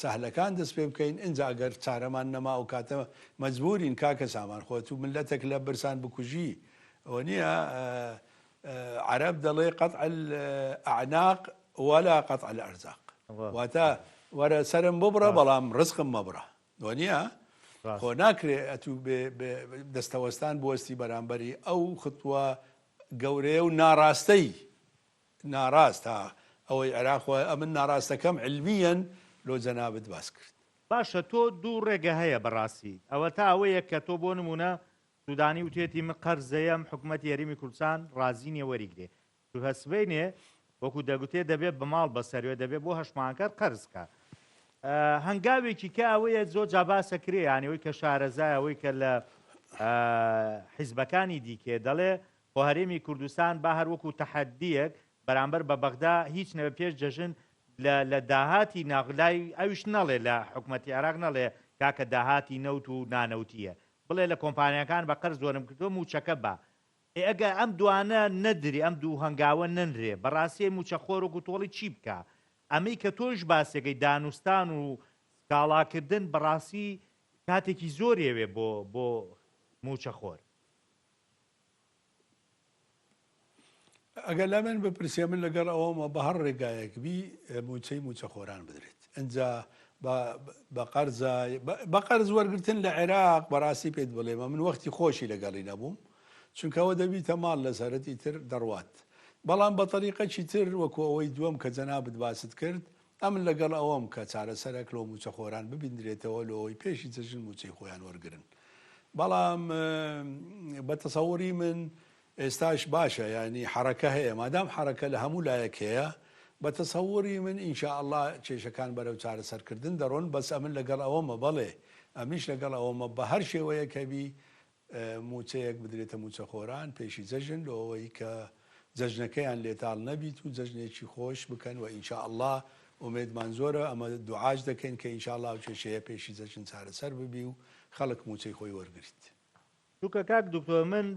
سەهلەکان دەست پێ بکەین ئینجا ئەگەر چارەمان نەما ئەو کاتە مەجبورین کاکە سامان خۆ تو ملەتێک لە برسان بکوژی ئەوە نییە عەرەب دەڵێ قطع الاعناق ولا قطع الارزاق واتە وەرە سەرم ببڕە بەڵام ڕزقم مەبڕە وەنیە خۆ ناکرێ ئەتوو دەستەوەستان بوەستی بەرامبەری ئەو خطوە گەورەیە و ناڕاستەی ناڕاست ها ئەوەی عێراق ئەمن ناڕاستەکەم علمیەن لۆ جەنابت باس کرد. باشە تۆ دوو ڕێگە هەیە بەڕاستی ئەوەتا ئەوەیە کە تۆ بۆ نمونە سودانی وتویەتی من قەرزەیەم حکومەتی هەرێمی کوردستان ڕازی نیە وەریگرێ چونکە سبەینێ وەکو دەگوتێ دەبێ بە ماڵ بەسەروێ دەبێ بۆ هەشمانکەر قەرز کا هەنگاوێکی کە ئەوەیە زۆر جاباسە کرێ یانی ئەوەی کە شارەزای ئەوەی کە لە حیزبەکانی دیکێ دەڵێ خۆ هەرێمی کوردستان با هەر وەکو تەحەدیەک بەرامبەر بە بەغدا هیچ نەبێ پێش جەژن لە لە داهاتی ناخ لای ئەویش نەڵێ لە حکومەتی عێراق نەڵێ کاکە داهاتی نەوت و نانەوتیە بڵێ لە کۆمپانیاکان بە قەرز وەرم کردوە موچەکە با ئێ ئەگە ئەم دوانە نەدرێ ئەم دوو هەنگاوە نەنرێ بەڕاستی ئەی موچەخۆر وەکو تۆڵی چی بکا ئەمەی کە تۆش باسیەکەی دانوستان و سکاڵاکردن بەڕاستی کاتێکی زۆری ئەوێ بۆ بۆ موچەخۆر. ئەگەر لە من بپرسێ من لەگەڵ ئەوەمە بە هەر ڕێگایەک بی موچەی موچەخۆران بدرێت ئەجا بە قەرزە بە قەرز وەرگتن لە عێراق بەڕاستی پێت بڵێمە من وەختی خۆشی لەگەڵی نەبووم چونکە ئەوە دەبیتە ماڵ لەسەرت ئیتر دەڕوات بەڵام بە تەریقەکی تر وەکو ئەوەی دووەم کە جەنابت باست کرد ئەمن لەگەڵ ئەوەم کە چارەسەرەک لۆ موچەخۆران ببیندرێتەوە لۆ ئەوەی پێشی جەژن موچەی خۆیان وەرگرن بەڵام بە تەسەوری من ئێستاش باشە یانی حەڕەکە هەیە مادام حەڕەکە لە هەموو لایەک هەیە بە تەسەوری من ان شاء اللە کێشەکان بەرەو چارەسەرکردن دەڕۆن بەس ئەمن لەگەڵ ئەوەمە بەڵێ ئەمنیش لەگەڵ ئەوەمە بە هەر شێوەیەک هەبی مووچەیەک بدرێتە مووچەخۆران پێشی جەژن لۆ ئەوەی کە جەژنەکەیان لێ تاڵ نەبیت و جەژنێکی خۆش بکەن وە ان شاء اللە ئومێدمان زۆرە ئەمە دوعاش دەکەین کە ان شاء اللە ئەو کێشەیە پێشی جەژن چارەسەر ببی و خەڵک مووچەی خۆی وەرگریت. چونکە کاک دکتۆر من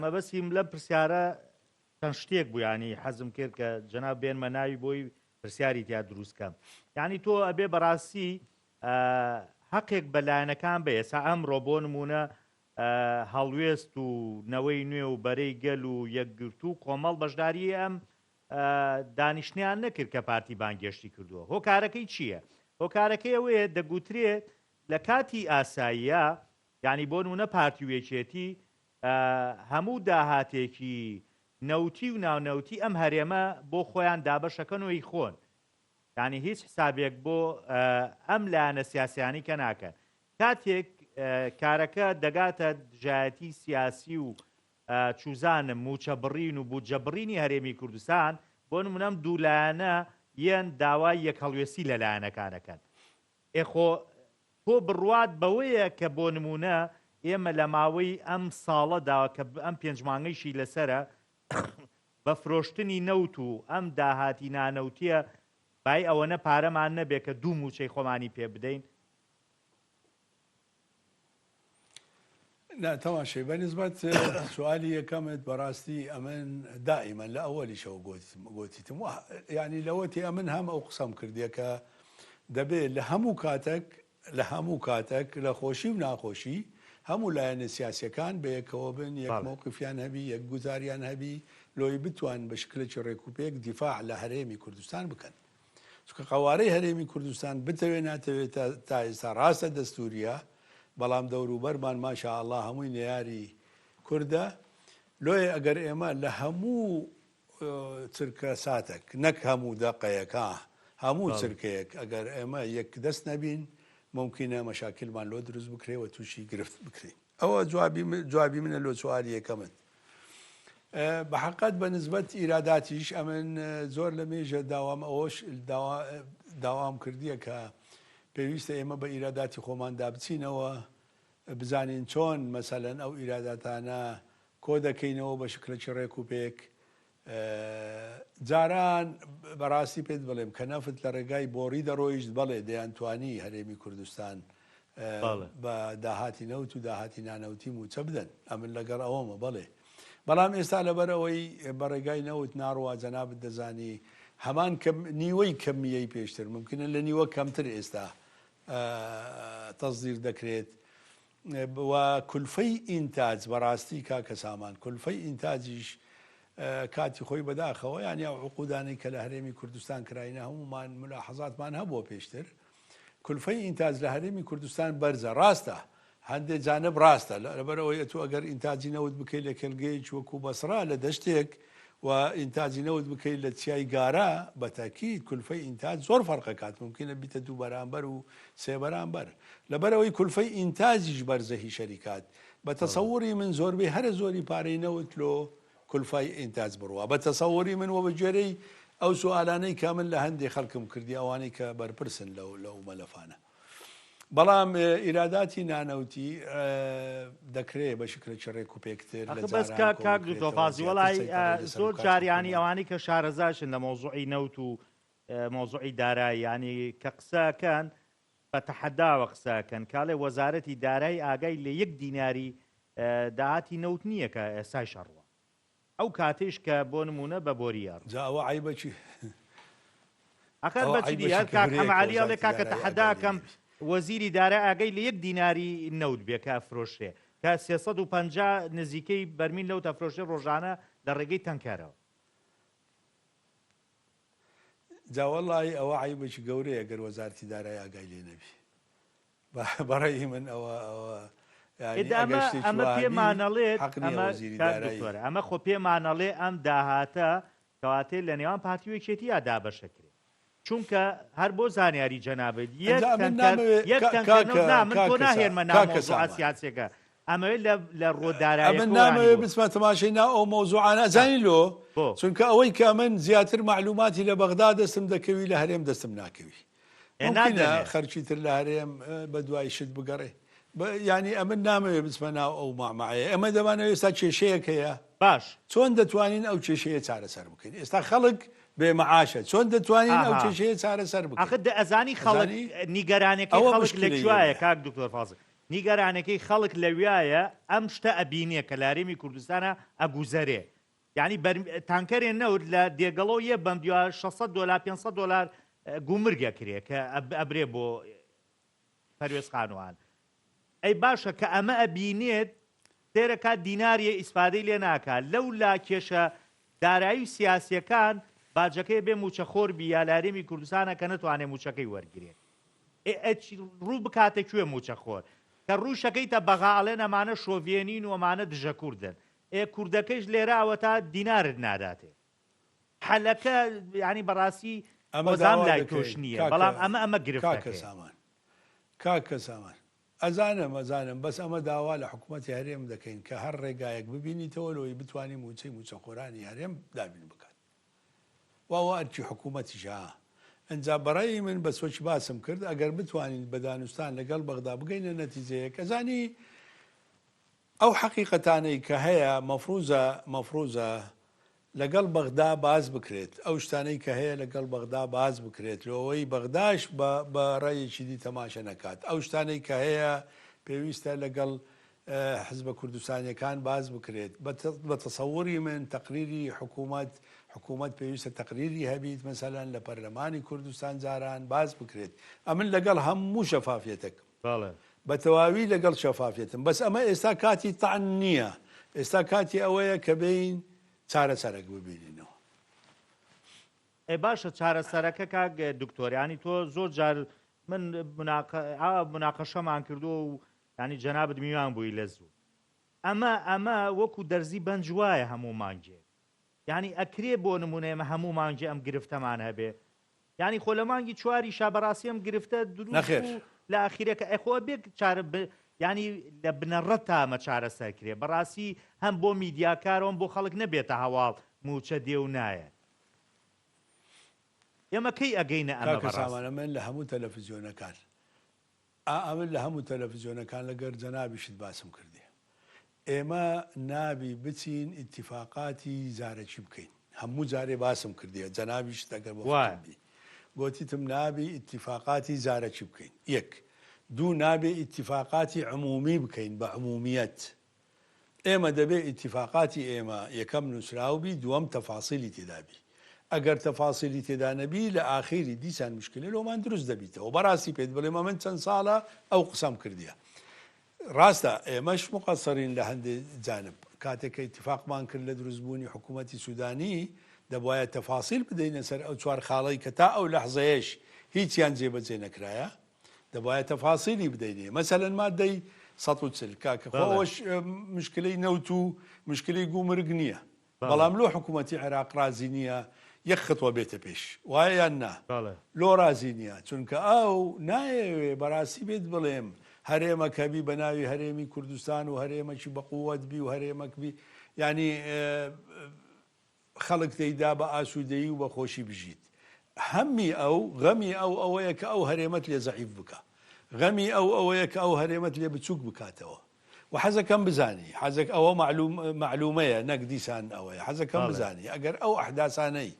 مەبەستیم لەم پرسیارە چەند شتێک بوو یانی حەزم کرد کە جەناب بێنمە ناوی بۆی پرسیاری تیا دروست کەم یانی تۆ ئەبێ بەڕاستی هەقێک بە لایەنەکان بە ئێستا ئەمڕۆ بۆ نمونە هەڵوێست و نەوەی نوێ و بەرەی گەل و یەکگرتوو کۆمەڵ بەشداری ئەم دانیشتنیان نەکرد کە پارتی بانگێشتی کردووە هۆکارەکەی چییە؟ هۆکارەکەی ئەوەیە دەگوترێت لە کاتی ئاساییە یانی بۆ نمونە پارتی و یەکێتی هەموو داهاتێکی نەوتی و ناونەوتی ئەم هەرێمە بۆ خۆیان دابەشەکەن و ئەیخۆن یانی هیچ حسابێک بۆ ئەم لایەنە سیاسیانی کە ناکەن کاتێک کارەکە دەگاتە دژایەتی سیاسی و چوزانم موچە بڕین و بودجە بڕینی هەرێمی کوردستان بۆ نمونەم دوو لایەنە یەن داوای یەک هەڵوێستی لە لایەنەکانەکەن ئێ خۆ تۆ بڕوات بەوەیە کە بۆ نموونە ئێمە لە ماوەی ئەم ساڵەدا کە ئەم پێنج مانگەیشی لەسەرە بە فرۆشتنی نەوت و ئەم داهاتی نانەوتیە بای ئەوەنە پارەمان نەبێ کە دوو مووچەی خۆمانی پێ بدەین؟ نا تەماشەی بە نسبەت سوالی یەکەمت بەڕاستی ئەمن دائیمەن لە ئەوەلیشەوە گۆتیتم یعنی لەوەتی ئەمن هەم ئەو قسەم کردیە کە دەبێ لە هەموو کاتەک لە هەموو کاتەک لە خۆشی و ناخۆشی هەموو لایەنە سیاسەکان بەیەکەوە بن یەک مەوقفیان هەبی یەک گوزاریان هەبی لۆی بتوان بە شکلێکی ڕێکوپێک دیفاع لە هەرێمی کوردستان بکەن چونکە قەوارەی هەرێمی کوردستان بتەوێ ناتەوێ تا ئێستا ڕاستە دەستوریە بەڵام دەوروبەرمان ماشاءاللە هەمووی نەیاری کوردە لۆیە ئەگەر ئێمە لە هەموو چرکە ساتەک نەک هەموو دەقەیەک ها هەموو چرکەیەک ئەگەر ئێمە یەک دەست نەبین ممکنە مەشاکلمان لۆ دروست بکرێ و تووشی گرفت بکرین ئەوە جوابی جوابی منە لۆ سوالی یەکەمت بە حقت بە نسبەت ئیراداتیش ئەمن زۆر لە مێژە داوام ئەوەش داوام کردیە کە پێویستە ئێمە بە ئیراداتی خۆماندا بچینەوە بزانین چۆن مەسەلەن ئەو ئیراداتانە کۆ دەکەینەوە بە شکلێکی ڕێک و پێک جاران بەڕاستی پێت بڵێم کە نەفت لە ڕێگای بۆڕی دەڕۆیشت بەڵێ دەیانتوانی هەرێمی کوردستان بە داهاتی نەوت و داهاتی نانەوتی موچە بدەن ئەمن لەگەڵ ئەوەمە بەڵێ بەڵام ئێستا لەبەر ئەوەی بە ڕێگای نەوت ناڕوا جەنابت دەزانی هەمان کەم نیوەی کەمیەی پێشتر ممکنە لە نیوە کەمتر ئێستا تەزدیر دەکرێت و کولفەی ئینتاج بەڕاستی کاکە سامان کولفەی ئینتاجیش کاتی خۆی بەداخەوە یانی ئەو عقودانەی کە لە هەرێمی کوردستان کراینە هەموومان ملاحەزاتمان هەبووە پێشتر کولفەی ئینتاج لە هەرێمی کوردستان بەرزە ڕاستە هەندێ جانب ڕاستە لەبەرئەوەی ئەتوو ئەگەر ئینتاجی نەوت بکەیت لە کێلگەیەکی وەکو بەسڕە لە دەشتێک و ئینتاجی نەوت بکەیت لە چیای گارە بە تاکید کولفەی ئینتاج زۆر فەرقەکات ممکنە بیتە دوو بەرامبەر و سێ بەرامبەر لەبەرئەوەی کولفەی ئینتاجیش بەرزە هی شەریکات بە تەسەوری من زۆربەی هەرە زۆری پارەی نەوت لۆ کولفای ئینتاج بڕوا بە تەسەوری من وە بە گوێرەی ئەو سوئالانەی کە من لە هەندێ خەڵکم کردی ئەوانەی کە بەرپرسن لەو لەو مەلەفانە بەڵام ئیراداتی نانەوتی دەکرێ بە شکلێکی ڕێک و پێکتر لە ئەخ بەس جاران کاک کۆ کاک دکتۆر بکرێتەوە فازی زیاتر وەڵای سەیتەڕەی لەسەر زۆر بکات جار یانی حکوومەت. ئەوانەی کە شارەزاشن لە مەوزوعی نەوت و. مەوزوعی دارایی یانی کە قسەکەن بە تەحەداوە قسەکەن کاڵێ وەزارەتی دارایی ئاگای لە یەک دیناری داهاتی نەوت نییە کە ئێستایش ئەڕوا ئەو کاتەیش کە بۆ نموونە بە بۆری ئەڕوا. جا ئەوە عەیبە چی ئەخەر ئەوە بە چی دی عەیبەکی هەر کاک گەورەیە حەمە کە عەلی ئەڵێ وەزارەتی کاکە دارایی تەحەدا ئاگای لێ ئەکەم نەبی. وەزیری دارای ئاگای لە یەک دیناری نەوت بێ کە ئەفرۆشرێ کە 350 نزیکەی بەرمیل نەوت ئەفرۆشرێ ڕۆژانە لە ڕێگەی تەنکەرەوە. جا وەڵاهی ئەوە عەیبێکی گەورەیە گەر وەزارەتی دارایی ئاگای لێ نەبی. بە ڕەئی من ئەوە ئەوە یانی ئێ ئەگەر ئەمە شتێکی ئەمە وا هەبی پێمانەڵێت حەق نییە ئەمە وەزیری کاک دارایی دکتۆر ئەمە خۆ پێمانەڵێ ئەم داهاتە کەواتێ لە نێوان پارتی و یەکێتییا دابەشەکرێ چونکە هەر بۆ زانیاری جەنابت یەک ئەنجا ئەمن تەنکەر نامەوێ یەک کا تەنکەر نەوت کاکە نا من تۆ کاکە سا ناهێنمە ناو کاکە مەوزوعە سامان سیاسیەکە ئەمەوێت لە لە ڕۆ ئەمن دارایەکەوە ینی نامەوێ بۆ بچمە تەماشەی ناو ئەو مەوزوعانە نا ئەزانی لۆ بۆ چونکە ئەوەی کە ئەمن زیاتر مەعلوماتی لە بەغدا دەستم دەکەوی لە هەرێم دەستم ناکەوی ئێ مومکینە نادەنێ. خەرکی تر لە هەرێم بە دوای شت بگەڕێ بە یانی ئەمن نامەوێ بچمە ناو ئەو مەعمەعەیە ئێمە دەمانەوێ ئێستا کێشەیەک هەیە باش. چۆن دەتوانین ئەو کێشەیە چارەسەر بکەین ئێستا خەڵک بێ مەعاشە چۆن دەتوانین ئەو ئاها. کێشەیە چارەسەر بکەین ئاخر دە ئەزانی خەڵک ئەزانی نیگەرانەکەی ئەوە خەڵک لە مشکلەی کوایە ئێمەیە. کاک دکتۆر فازڵ نیگەرانەکەی خەڵک لەویایە ئەم شتە ئەبینێ کە لە هەرێمی کوردستانا ئەگوزەرێ یانی بەر تانکەرێ نەوت لە دێگەڵەو یە بەم دیوە 600 دۆلار 500 دۆلار گومرگ ئەکرێ کە ئەبرێ بۆ پەروێزخانوان ئەی باشە کە ئەمە ئەبینێت سێرەکات دیناریە ئیسفادەی لێ ناکا لەو لا کێشە دارایی و سیاسیەکان باجەکەی بێ موچەخۆر بی یا لە هەرێمی کوردستانە کە نەتوانێ موچەکەی وەرگرێ ئێ ئەچ ڕوو بکاتە کوێ موچەخۆر کە ڕووشەکەیتە بەغا ئەڵێن ئەمانە شۆڤێنین و ئەمانە دژە کوردن ئێ کوردەکەیش لێرە ئەوەتا دینارت ناداتێ حەلەکە یانی بەڕاستی ئەمە خۆزام داوا لای تۆش دەکەین نییە کاکە بەڵام ئەمە ئەمە کاکە گرفتەکەیە. سامان کاکە سامان ئەزانم ئەزانم بەس ئەمە داوا لە حکومەتی هەرێم دەکەین کە هەر ڕێگایەک ببینیتەوە لۆی بتوانی موچەی موچەخۆرانی هەرێم دابین بکات و ئەوە ئەرکی حکومەتیشە ها ئنجا بەڕەئی من بەس وەکی باسم کرد ئەگەر بتوانین بە دانوستان لەگەڵ بەغدا بگەینە نەتیجەیەک ئەزانی ئەو حەقیقەتانەی کە هەیە مەفروزە مەفروزە لەگەڵ بەغدا باس بکرێت، ئەو شتانەی کە هەیە لەگەڵ بەغدا باس بکرێت، لۆوەی بەغداش بە بە ڕەیەکی دی تەماشە نەکات، ئەو شتانەی کە هەیە پێویستە لەگەڵ حزبە کوردستانیەکان باس بکرێت، بە تەسەوری من تەقریری حکوومەت، حکوومەت پێویستە تەقریری هەبیت مەسەلەن لە پەرلەمانی کوردستان جاران باس بکرێت، ئەمن لەگەڵ هەموو شەفافیەتەکم. بەڵێ. بە تەواوی لەگەڵ شەفافیەتم بەس ئەمە ئێستا کاتی تەعن نییە ئێستا کاتی ئەوەیە کە بێین چارەسەرەک ببینینەوە. ئێ باشە چارەسەرەکە کاک دکتۆر یانی تۆ زۆر جار من مناقەشەمان کردووە و ینی جەنابت میوان بووی لە زوو ئەمە ئەمە وەکو دەرزی بەنج وایە هەموو مانگێک یانی ئەکرێ بۆ نمونە ئێمە هەموو مانگێ ئەم گرفتەمان هەبێ یانی خۆ لە مانگی چواریشا بەڕاستی ئەم گرفتە دروست نەخێر. بوو لە ئاخیرەکە ئەی خۆ ئەبێ چارە ب... یانی لە بنەڕەتا ئەمە چارەسەر کرێ بەڕاستی هەم بۆ میدیاکار و هەم بۆ خەڵک نەبێتە هەواڵ مووچە دێ و نایە ئێمە کەی ئەگەینە ئەمە کاکە بەڕاستی؟ سامان ئەمن لە هەموو تەلەفزیۆنەکان ئا ئەمن لە هەموو تەلەفزیۆنەکان لەگەر جەنابیشت باسم کردیە ئێمە نابی بچین ئیتیفاقاتی زارەکی بکەین هەموو جارێ باسم کردیە جەنابیشت ئەگەر بە وایە. فکرت بی گۆتیتم نابی ئیتیفاقاتی زارەکی بکەین یەک دوو نابێ ئیتیفاقاتی عمومی بکەین بە عمومیەت ئێمە دەبێ ئیتیفاقاتی ئێمە یەکەم نووسراو بی دووەم تەفاسیلی تێدا بی ئەگەر تەفاسیلی تێدا نەبی لە ئاخیری دیسان مشکلە لۆمان دروست دەبیتەوە بەڕاستی پێت بڵێم ئەمن چەند ساڵە ئەو قسەم کردیە ڕاستە ئێمەش مقەسەرین لە هەندێ جانب کاتێک کە ئیتیفاقمان کرد لە دروست بوونی حکوومەتی سوودانی دەبوایە تەفاسیل بدەینە سەر ئەو چوار خاڵەی کە تا ئەو لەحزەیەش هیچیان جێبەجێ نەکرایە دەبوایە تەفاسیلی بدەینێ مەسەلەن مادەی 140 کاکە خۆ ئەوەش مشکلەی نەوت و مشکلەی گومرگ نییە بەڵام لۆ حکوومەتی عێراق ڕازی نییە یەک خطوە بێتە پێش وایە یان نا لۆ ڕازی نییە چونکە ئەو نایەوێ بەڕاستی بێت بڵێم هەرێمەک هەبی بە ناوی هەرێمی کوردستان و هەرێمەکی بەقووەت بی و هەرێمەک بی یعنی خەڵک تێیدا بە ئاسوودەیی و بە خۆشی بژیت. هەمی ئەو، غەمی ئەو ئەوەیە کە ئەو هەرێمەت لێ زەعیف بکا. غەمی ئەو ئەوەیە کە ئەو هەرێمەت لێ بچووک بکاتەوە. و حەزەکەم بزانی، حەزەک ئەوە مەعلوم، مەعلوومەیە نەک دیسان ئەوەیە، حەزەکەم بزانی ئەگەر ئەو ئەحداسانەی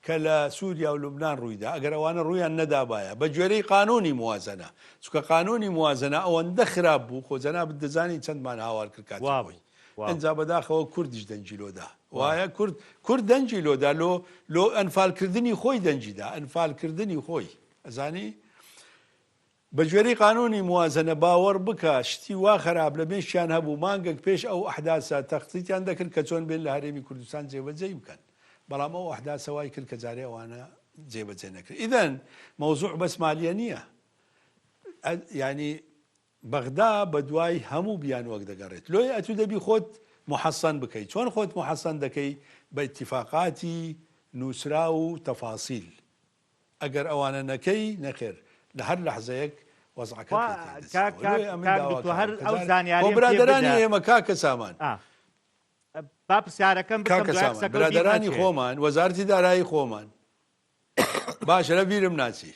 کە لە سوریا و لوبنان ڕوویدا ئەگەر ئەوانە ڕوویان نەدابایە بە گوێرەی قانونی موازەنە چونکە قانونی موازەنە ئەوەندە خراپ بوو خۆ جەنابت دەزانی چەندمان هاوار کرد کاتی خۆی ئنجا بەداخەوە کوردیش دەنگی لۆدا وایە کورد کورد دەنگی لۆدا لۆ لۆ ئەنفالکردنی خۆی دەنگی دا ئەنفالکردنی خۆی ئەزانی بە گوێرەی قانونی موازەنە باوەڕ بکە شتی وا خەراپ لە مێشکیان هەبوو مانگەک پێش ئەو ئەحداسە تەختیتیان دەکرد کە چۆن بێن لە هەرێمی کوردستان جێبەجێی بکەن بەڵام ئەو ئەحداسە وای کرد کە جارێ ئەوانە جێبەجێ نەکرێت ئیدەن مەوزوع بەس مالیە نییە یعنی بەغدا بەدوای هەموو بیانوەک دەگەڕێت لۆیە ئەتوو دەبی خۆت موحەسەن بکەی چۆن خۆت موحەسەن دەکەی بە ئیتیفاقاتی نووسراو و تەفاسیل ئەگەر ئەوانە نەکەی نەخێر لە هەر لەحزەیەک وەزعەکە خوا پێ تێک کاک دەچێتەوە کاک لۆیە ئەمن کاک دکتۆر هەر داواکارم کە ئەو جار خۆ زانیاریەم پێ برادەرانی بدە ئێمە کاکە سامان ئا با پرسیارەکەم بکەم کاکە دوای سامان قسەکەو بیر برادەرانی نەچێ. خۆمان وەزارەتی دارایی خۆمان باشە لە بیرم ناچی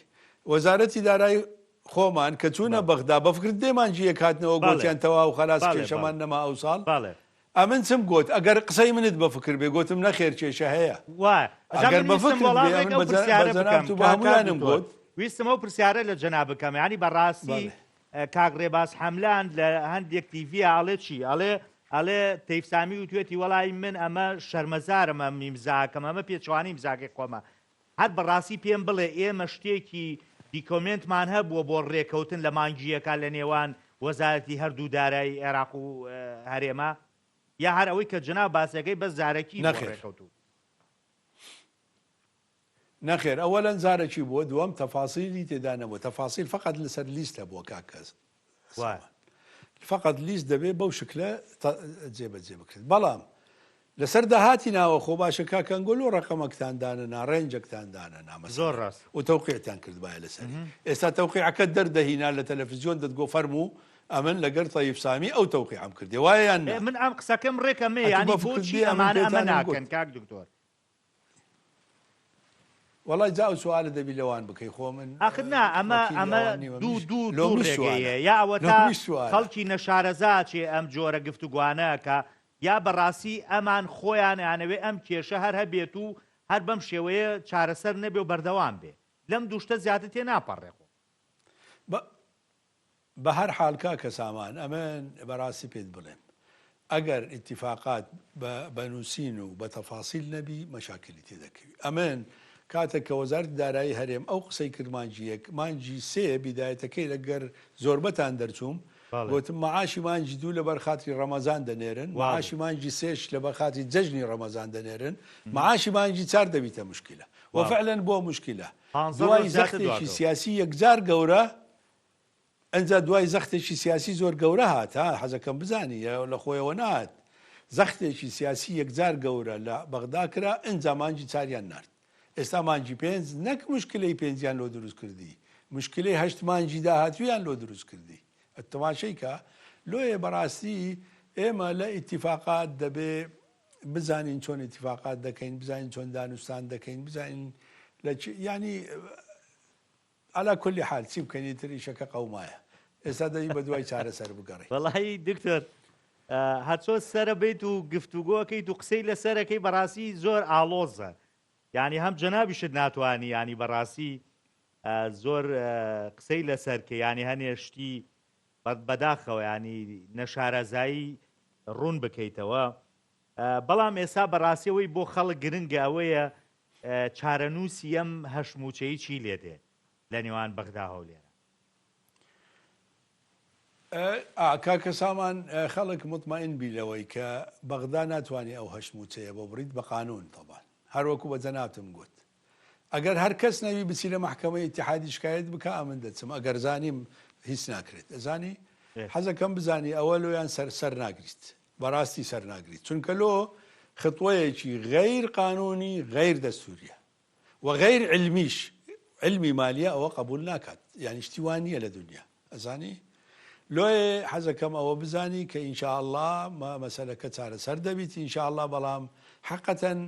وەزارەتی دارای خۆمان کە چوونە بەغدا بە فکرت دێ مانگی یەک هاتنەوە گۆتیان تەواو خەلاس کێشەمان نەما ئەوساڵ ئەمن چم گۆت ئەگەر قسەی منت بە فکر بێ گۆتم نەخێر کێشە هەیە ئەگەر بە فکرت بێ ئەمن بە جەنابت و بە هەموویانم گۆت. ویستم ئەو پرسیارە لە جەناب بکەم یانی بەڕاستی کاک ڕێباز حەملان لە هەندێک تیڤیە ئەڵێ چی ئەڵێ ئەڵێ تەیف سامی وتوێتی وەڵی من ئەمە شەرمەزارم ئەم ئیمزاکەم ئەمە پێچەوانەی ئیمزاکەی خۆمە هەر بەڕاستی پێم بڵێ ئێمە شتێکی document مان هەبووە بۆ ڕێکەوتن لە مانگی یەکا لە نێوان وەزارەتی هەردوو دارایی عێراق و هەرێما یا هەر ئەوەی کە جەناب باسەکەی بەس زارەکی بووە نەخێر. ڕێکەوتوو؟ نەخێر ئەوەلەن زارەکی بووە دووەم تەفاسیلی تێدا نەبووە تەفاسیل فەقەت لەسەر لیست هەبووە کاک سامان فەقەت لیست دەبێ بەو شکلە جێبەجێ بکرێت بەڵام لەسەر داهاتی ناوەخۆ باشە کاک ئەنگۆ لۆ ڕەقەمەکتان دانەنا range ەکتان دانەنا زۆر ڕاست و تەوقیعتان کردبایە لەسەری ئێستا تەوقیعەکەت دەردەهینا لە تەلەفزیۆن دەتگۆ فەرموو ئەمن لەگەر تەیف سامی ئەو تەوقیعەم کردێ وایە یان نا من ئەم قسەکەم ڕێکەمێ ئەتوو یانی بە فکرت بۆچی بێ ئەمن ئەمانە ئەمە پێتانم گوت ناکەن کاک دکتۆر وەڵای جا ئەو سوالە دەبی لەوان بکەی خۆ من ئاخر نا ئەمە وەکیلی ئەمە ئەوان نیمە دوو منیش دوو لۆ دوو منیش ڕێگەی سوالە هەیە یا لۆ ئەوەتا منیش سوالە خەڵکی نەشارەزا چێ ئەم جۆرە گفتوگوانە ئەکا یا بەڕاستی ئەمان خۆیان ئەیانەوێ ئەم کێشە هەر هەبێت و هەر بەم شێوەیە چارەسەر نەبێ و بەردەوام بێ لەم دوو شتە زیاتر تێ ناپەڕێ خۆ. بە بەهەر حال کاکە سامان ئەمن بەراستی پێت بڵێم ئەگەر ئیتیفاقات بە بە نووسین و بە تەفاسیل نەبی مەشاکلی تێ دەکەوی ئەمن کاتێک کە وەزارەتی دارایی هەرێم ئەو قسەی کرد مانگی یەک مانگی سێ بیدایەتەکەی لەگەر زۆربەتان دەرچووم گۆتم مەعاشی مانگی دوو لەبەر خاتری ڕەمەزان دەنێرن مەعاشی مانگی سێش لەبەر خاتری جەژنی ڕەمەزان دەنێرن مەعاشی مانگی چار دەبیتە مشکلە وفعلا بووە مشکلە دوای زەختێکی سیاسی یەکجار گەورە ئنجا دوای زەختێکی سیاسی زۆر گەورە هات ها حەزەکەم بزانی لە خۆیەوە نەهات زەختێکی سیاسی یەکجار گەورە لە بەغدا کرا ئنجا مانگی چاریان نارد ئێستا مانگی پێنج نەک مشکلەی پێنجیان لۆ دروست کردی مشکلەی هەشت مانگی داهاتویان لۆ دروست کردی تەماشەی کە لۆیە بەڕاستی ئێمە لە ئیتیفاقات دەبێ بزانین چۆن ئیتیفاقات دەکەین بزانین چۆن دانوستان دەکەین بزانین لە ینی علی کل حال چی بکەین ئیتر ئیشەکە قەومایە ئێستا دەبی بەدوای چارەسەر بگەڕێی. وەڵایی دکتۆر هەرچۆن سەرە بیت و گفتوگۆکەیت و قسەی لەسەرەکەی بەڕاستی زۆر ئاڵۆزە یانی هەم جەنابیشت ناتوانی یانی بەڕاستی زۆر قسەی لەسەر کە یانی هەنێ شتی بەداخەوە ینی نەشارەزایی ڕوون بکەیتەوە بەڵام ئێستا بەڕاستیەوەی بۆ خەڵک گرنگە ئەوەیە چارەنووسی ئەم هەشت مووچەیی چی لێ دێ لە نێوان بەغدا هەولێرە؟ ئا کاکە سامان خەڵک موتمەئین بی لەوەی کە بەغدا ناتوانی ئەو هەشت مووچەیە بۆ بڕیت بە قانوون تەبان هەر وەکو بە جەنابتم گوت ئەگەر هەر کەس نەوی بچی لە مەحکەمەی ئیتیحادی شکایەت بکا ئەمن دەچم ئەگەر زانیم هیچ ناکرێت ئەزانی حەزەکەم بزانی ئەوە لۆیان سەر سەر ناگریت بەراستی سەر ناگریت چونکە لۆ خطوەیەکی غەیر قانونی غەیر دەستوریە و غەیر علمیش علمی مالیە ئەوە قبول ناکات یعنی شتی وا نییە لە دنیا ئەزانی لۆیێ حەزەکەم ئەوە بزانی کە ان شاء اللە مەسەلەکە چارەسەر دەبیت ان شاء اللە بەڵام حەقەتەن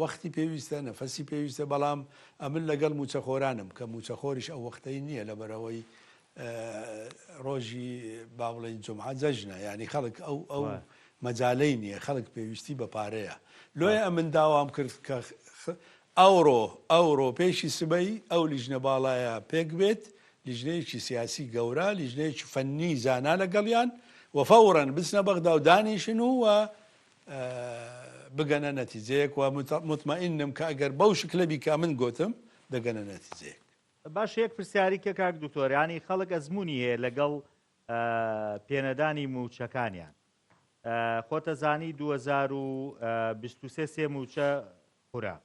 وەختی پێویستە نەفەسی پێویستە بەڵام ئەمن لەگەڵ موچەخۆرانم کە موچەخۆریش ئەو وەختەی نییە لەبەرەوەی ڕۆژی با بڵێین جومعە جەژنە یانی خەڵک ئەو ئەو مەجالەی نییە خەڵک پێویستی بە پارەیە لۆیە ئەمن داوام کرد کە. ئەوڕۆ ئەوڕۆ پێشی سبەی ئەو لیژنە باڵایە پێک بێت، لیژنەیەکی سیاسی گەورە، لیژنەیەکی فەنی زانا لەگەڵیان و فەوڕەن بچنە بەغدا و دانیشن و و بگەنە نەتیجەیەک و موتمەئینم کە ئەگەر بەو شکلە بی کە ئەمن گۆتم دەگەنە نەتیجەیەک. باشە یەک پرسیاری کە کاک دکتۆر یانی خەڵک ئەزموونی هەیە لەگەڵ پێنەدانی مووچەکانیان خۆتەزانی 2023 سێ مووچە خورا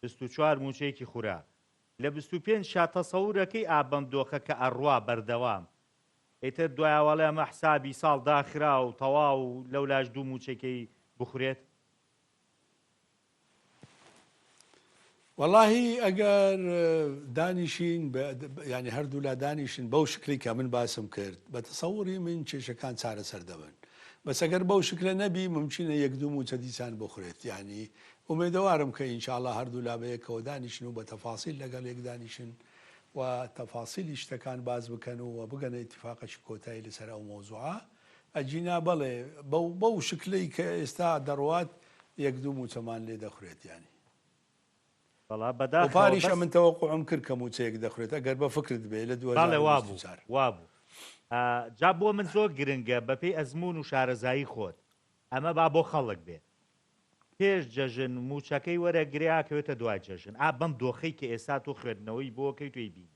24 مووچەیەکی خورا لە 25 شا تەسەورەکەی ئا بەم دۆخە کە ئەڕوا بەردەوام ئیتر دوایەوەڵێ ئەمە حسابی ساڵ داخرا و تەواو لەولاش دوو مووچەکەی بخورێت. وەڵاهی ئەگەر دانیشین یانی هەردوولا دانیشن بەو شکلی کە من باسم کرد بە تەسەوری من کێشەکان چارەسەر دەبن بەس ئەگەر بەو شکلە نەبی ممکنە یەک دوو موچە دیسان بخورێت یانی ئومێدەوارم کە ئینشاءاللە هەردوولا بە یەکەوە دانیشن و بە تەفاسیل لەگەڵ یەک دانیشن و تەفاسیلی شتەکان باس بکەن و بگەنە ئیتیفاقەکی کۆتایی لەسەر ئەو مەوزوعە ئەگینا بەڵێ بەو بەو شکلەی کە ئێستا دەڕوات یەک دوو موچەمان لێ دەخورێت یانی. وەڵا و بەداخەوە پاریش بەس. ئەمن تەوەقوعم کرد کە موچەیەک دەخورێت ئەگەر بە فکرت بێ لە بەڵێ وابوو 2024. وابوو جا بۆ من زۆر گرنگە بەپێی ئەزموون و شارەزایی خۆت ئەمە با بۆ خەڵک بێ پێش جەژن موچەکەی وەرەگرێ ئاکەوێتە دوای جەژن ئا بەم دۆخەی کە ئێستا تۆ خوێندنەوەی بۆ کەی تۆی بینی.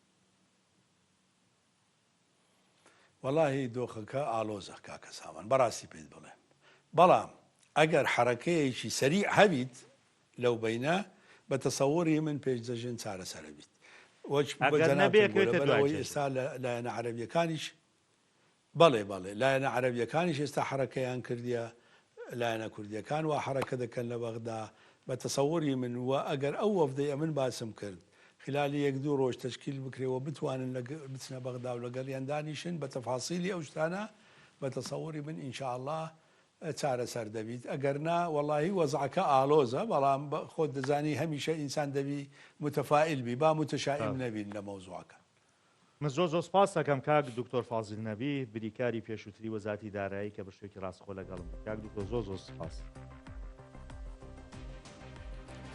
وەڵاهی دۆخەکە ئاڵۆزە کاکە سامان بەڕاستی پێت بڵێم بەڵام ئەگەر حەرەکەیەکی سەریع هەبیت لەو بەینە بە تەسەوری من پێش جەژن چارەسەرە بیت وەک بە ئەگەر نەبێ جەنابتم گۆ ئەکەوێتە لەبەر دوای ئەوەی جەژن. ئێستا لە لایەنە عەرەبیەکانیش بەڵێ بەڵێ لایەنە عەرەبیەکانیش ئێستا حەرەکەیان کردیە لایەنە کوردیەکان وا حەرەکە دەکەن لە بەغدا بە تەسەوری من وە ئەگەر ئەو وەفدەی ئەمن باسم کرد خلالی یەک دوو ڕۆژ تەشکیل بکرێ وە بتوانن لە بچنە بەغدا و لەگەڵیان دانیشن بە تەفاسیلی ئەو شتانە بە تەسەوری من ان شاء اللە چارەسەر دەبیت ئەگەر نا وەڵاهی وەزعەکە ئاڵۆزە بەڵام خۆت دەزانی هەمیشە ئینسان دەبی متفائل بی با متشائم نەبین لە مەوزوعەکە. من زۆر زۆر سپاست ئەکەم کاک دکتۆر فازیل نەبی بریکاری پێشووتری وەزارەتی دارایی کە بە شێوەیەکی ڕاستخۆ لەگەڵم بوو. کاک دکتۆر زۆر زۆر سپاس.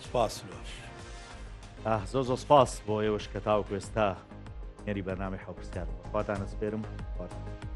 سپاس لۆش. ئاه زۆر زۆر سپاس بۆ ئێوەش کە تاوەکو ئێستا نێری بەرنامەی حەو پرسیار بوون. خواتان ئەسپێرم. خواتان.